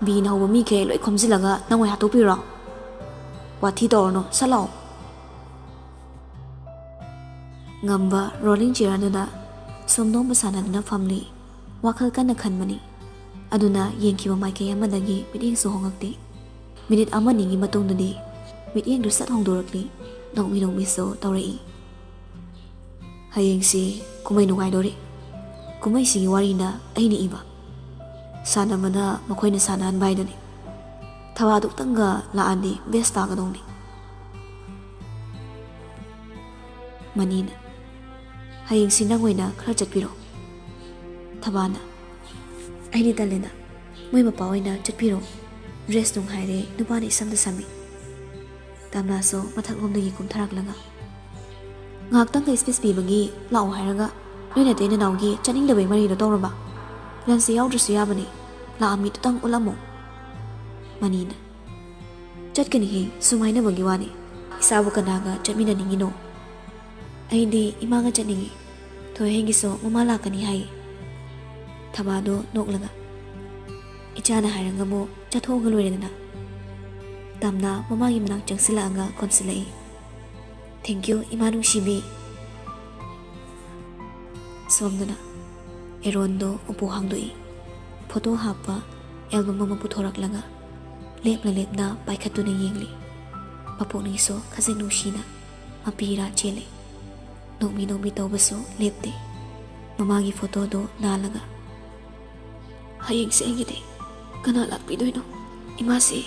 ꯕꯤꯅ ꯍꯧꯕ ꯃꯤꯈꯩ ꯂꯣꯏ ꯈꯣꯝꯖꯤꯜꯂꯒ ꯅꯪ ꯑꯣꯏ ꯍꯥꯠꯇꯣꯛꯄꯤꯔꯣ? ꯋꯥꯊꯤ ꯇꯧꯔꯅꯨ, ꯁꯠ ꯂꯥꯛꯑꯣ꯫" ꯉꯝꯕ ꯔꯣꯂꯤꯡ ꯆꯤꯌꯔ ꯑꯗꯨꯗ ꯁꯨꯝ ꯅꯣꯝꯕ ꯁꯥꯟꯅꯗꯨꯅ ꯐꯝꯂꯤ꯫ ꯋꯥꯈꯜ ꯀꯟꯅ ꯈꯟꯕꯅꯤ꯫ ꯑꯗꯨꯅ ꯌꯦꯡꯈꯤꯕ ꯃꯥꯏꯀꯩ ꯑꯃꯗꯒꯤ ꯃꯤꯠꯌꯦꯡꯁꯨ ꯍꯣꯡꯉꯛꯇꯦ꯫ ꯃꯤꯅꯤꯠ ꯑꯃꯅꯤꯒꯤ ꯃꯇꯨꯡꯗꯗꯤ ꯃꯤꯠꯌꯦꯡꯗꯨ ꯁꯠ ꯍꯣꯡꯗꯣꯔꯛꯂꯤ꯫ ꯅꯣꯛꯃꯤ ꯅꯣꯛꯃꯤꯁꯨ ꯇꯧꯔꯛꯏ꯫ "ꯍꯌꯦꯡꯁꯤ ꯀꯨꯝꯍꯩ ꯅꯨꯡꯉꯥꯏꯗꯣꯔꯤ꯫ ꯀꯨꯝꯍꯩꯁꯤꯒꯤ ꯋꯥꯔꯤꯅ ꯑꯩꯅ ꯏꯕ꯫ ꯁꯥꯟꯅꯕꯅ ꯃꯈꯣꯏꯅ ꯁꯥꯟꯅꯍꯟꯕ ꯍꯥꯏꯗꯨꯅꯤ꯫ ꯊꯕꯥꯗꯨꯛꯇꯪꯒ ꯂꯥꯛꯑꯗꯤ ꯕꯦꯁ ꯇꯥꯒꯗꯧꯅꯤ꯫" ꯃꯅꯤꯅ, "ꯍꯌꯦꯡꯁꯤ ꯅꯪ ꯑꯣꯏꯅ ꯈꯔ ꯆꯠꯄꯤꯔꯣ꯫" ꯊꯕꯥꯅ, "ꯑꯩꯗꯤ ꯇꯜꯂꯦꯗ, ꯃꯣꯏ ꯃꯄꯥ ꯑꯣꯏꯅ ꯆꯠꯄꯤꯔꯣ꯫ ꯗ꯭ꯔꯦꯁ ꯅꯨꯡ ꯍꯥꯏꯔꯦ ꯅꯨꯄꯥꯅ ꯏꯁꯝꯗ ꯁꯝꯃꯤ꯫" ꯀꯝꯂꯥꯁꯨ ꯃꯊꯛꯂꯣꯝꯗꯒꯤ ꯀꯨꯝꯊꯔꯛꯂꯒ, "ꯉꯥꯏꯍꯥꯛꯇꯪꯒ ꯏꯁꯄꯦꯁ ꯄꯤꯕꯒꯤ ꯂꯥꯛꯑꯣ ꯍꯥꯏꯔꯒ ꯅꯣꯏ ꯅꯇꯩ ꯅꯅꯥꯎꯒꯤ ꯆꯠꯅꯤꯡꯗꯕꯩ ꯃꯔꯤꯗꯣ ꯇꯧꯔꯕ? ꯂꯟꯁꯁꯦ ꯌꯥꯎꯗ꯭ꯔꯁꯨ ꯌꯥꯕꯅꯤ, ꯂꯥꯛꯑꯝꯃꯤꯗꯨꯇꯪ ꯎꯠꯂꯝꯃꯣ꯫" ꯃꯅꯤꯅ, "ꯆꯠꯀꯅꯤꯍꯦ, ꯁꯨꯝ ꯍꯥꯏꯅꯕꯒꯤ ꯋꯥꯅꯤ꯫ ꯏꯆꯥꯕꯨ ꯀꯅꯥꯒ ꯆꯠꯃꯤꯟꯅꯅꯤꯡꯉꯤꯅꯣ?" "ꯑꯩꯗꯤ ꯏꯃꯥꯒ ꯆꯠꯅꯤꯡꯉꯤ꯫ ꯊꯣꯏꯍꯦꯟꯒꯤꯁꯨ ꯃꯃꯥ ꯂꯥꯛꯀꯅꯤ ꯍꯥꯏꯌꯦ꯫" ꯊꯕꯥꯗꯣ ꯅꯣꯛꯂꯒ, ꯏꯆꯥꯅ ꯍꯥꯏꯔꯒꯕꯨ ꯆꯥꯊꯣꯛꯑꯒ ꯂꯣꯏꯔꯦꯗꯅ꯫ ꯇꯝꯅ ꯃꯃꯥꯒꯤ ꯃꯅꯥꯛ ꯆꯪꯁꯤꯜꯂꯛꯑꯒ ꯀꯣꯟꯁꯤꯜꯂꯛꯏ꯫ "Thank you, ꯏꯃꯥ ꯅꯨꯡꯁꯤꯕꯤ꯫" ꯁꯣꯝꯗꯅ ꯑꯦꯔꯣꯟꯗꯣ ꯎꯄꯨ ꯍꯥꯡꯗꯣꯛꯏ꯫ ꯐꯣꯇꯣ ꯍꯥꯞꯄ ꯑꯦꯜꯕꯝ ꯑꯃ ꯄꯨꯊꯣꯔꯛꯂꯒ ꯂꯦꯞꯅ ꯂꯦꯞꯅ ꯄꯥꯏꯈꯠꯇꯨꯅ ꯌꯦꯡꯂꯤ꯫ ꯃꯄꯨꯛꯅꯤꯡꯁꯨ ꯈꯖꯤꯛ ꯅꯨꯡꯁꯤꯅ ꯃꯄꯤ ꯏꯔꯥ ꯆꯦꯜꯂꯤ꯫ ꯅꯣꯛꯃꯤ ꯅꯣꯛꯃꯤ ꯇꯧꯕꯁꯨ ꯂꯦꯞꯇꯦ꯫ ꯃꯃꯥꯒꯤ ꯐꯣꯇꯣꯗꯣ ꯅꯥꯜꯂꯒ, "ꯍꯌꯦꯡꯁꯦ ꯑꯩꯒꯤꯗꯤ ꯀꯅꯥ ꯂꯥꯛꯄꯤꯗꯣꯏꯅꯣ? ꯏꯃꯥꯁꯦ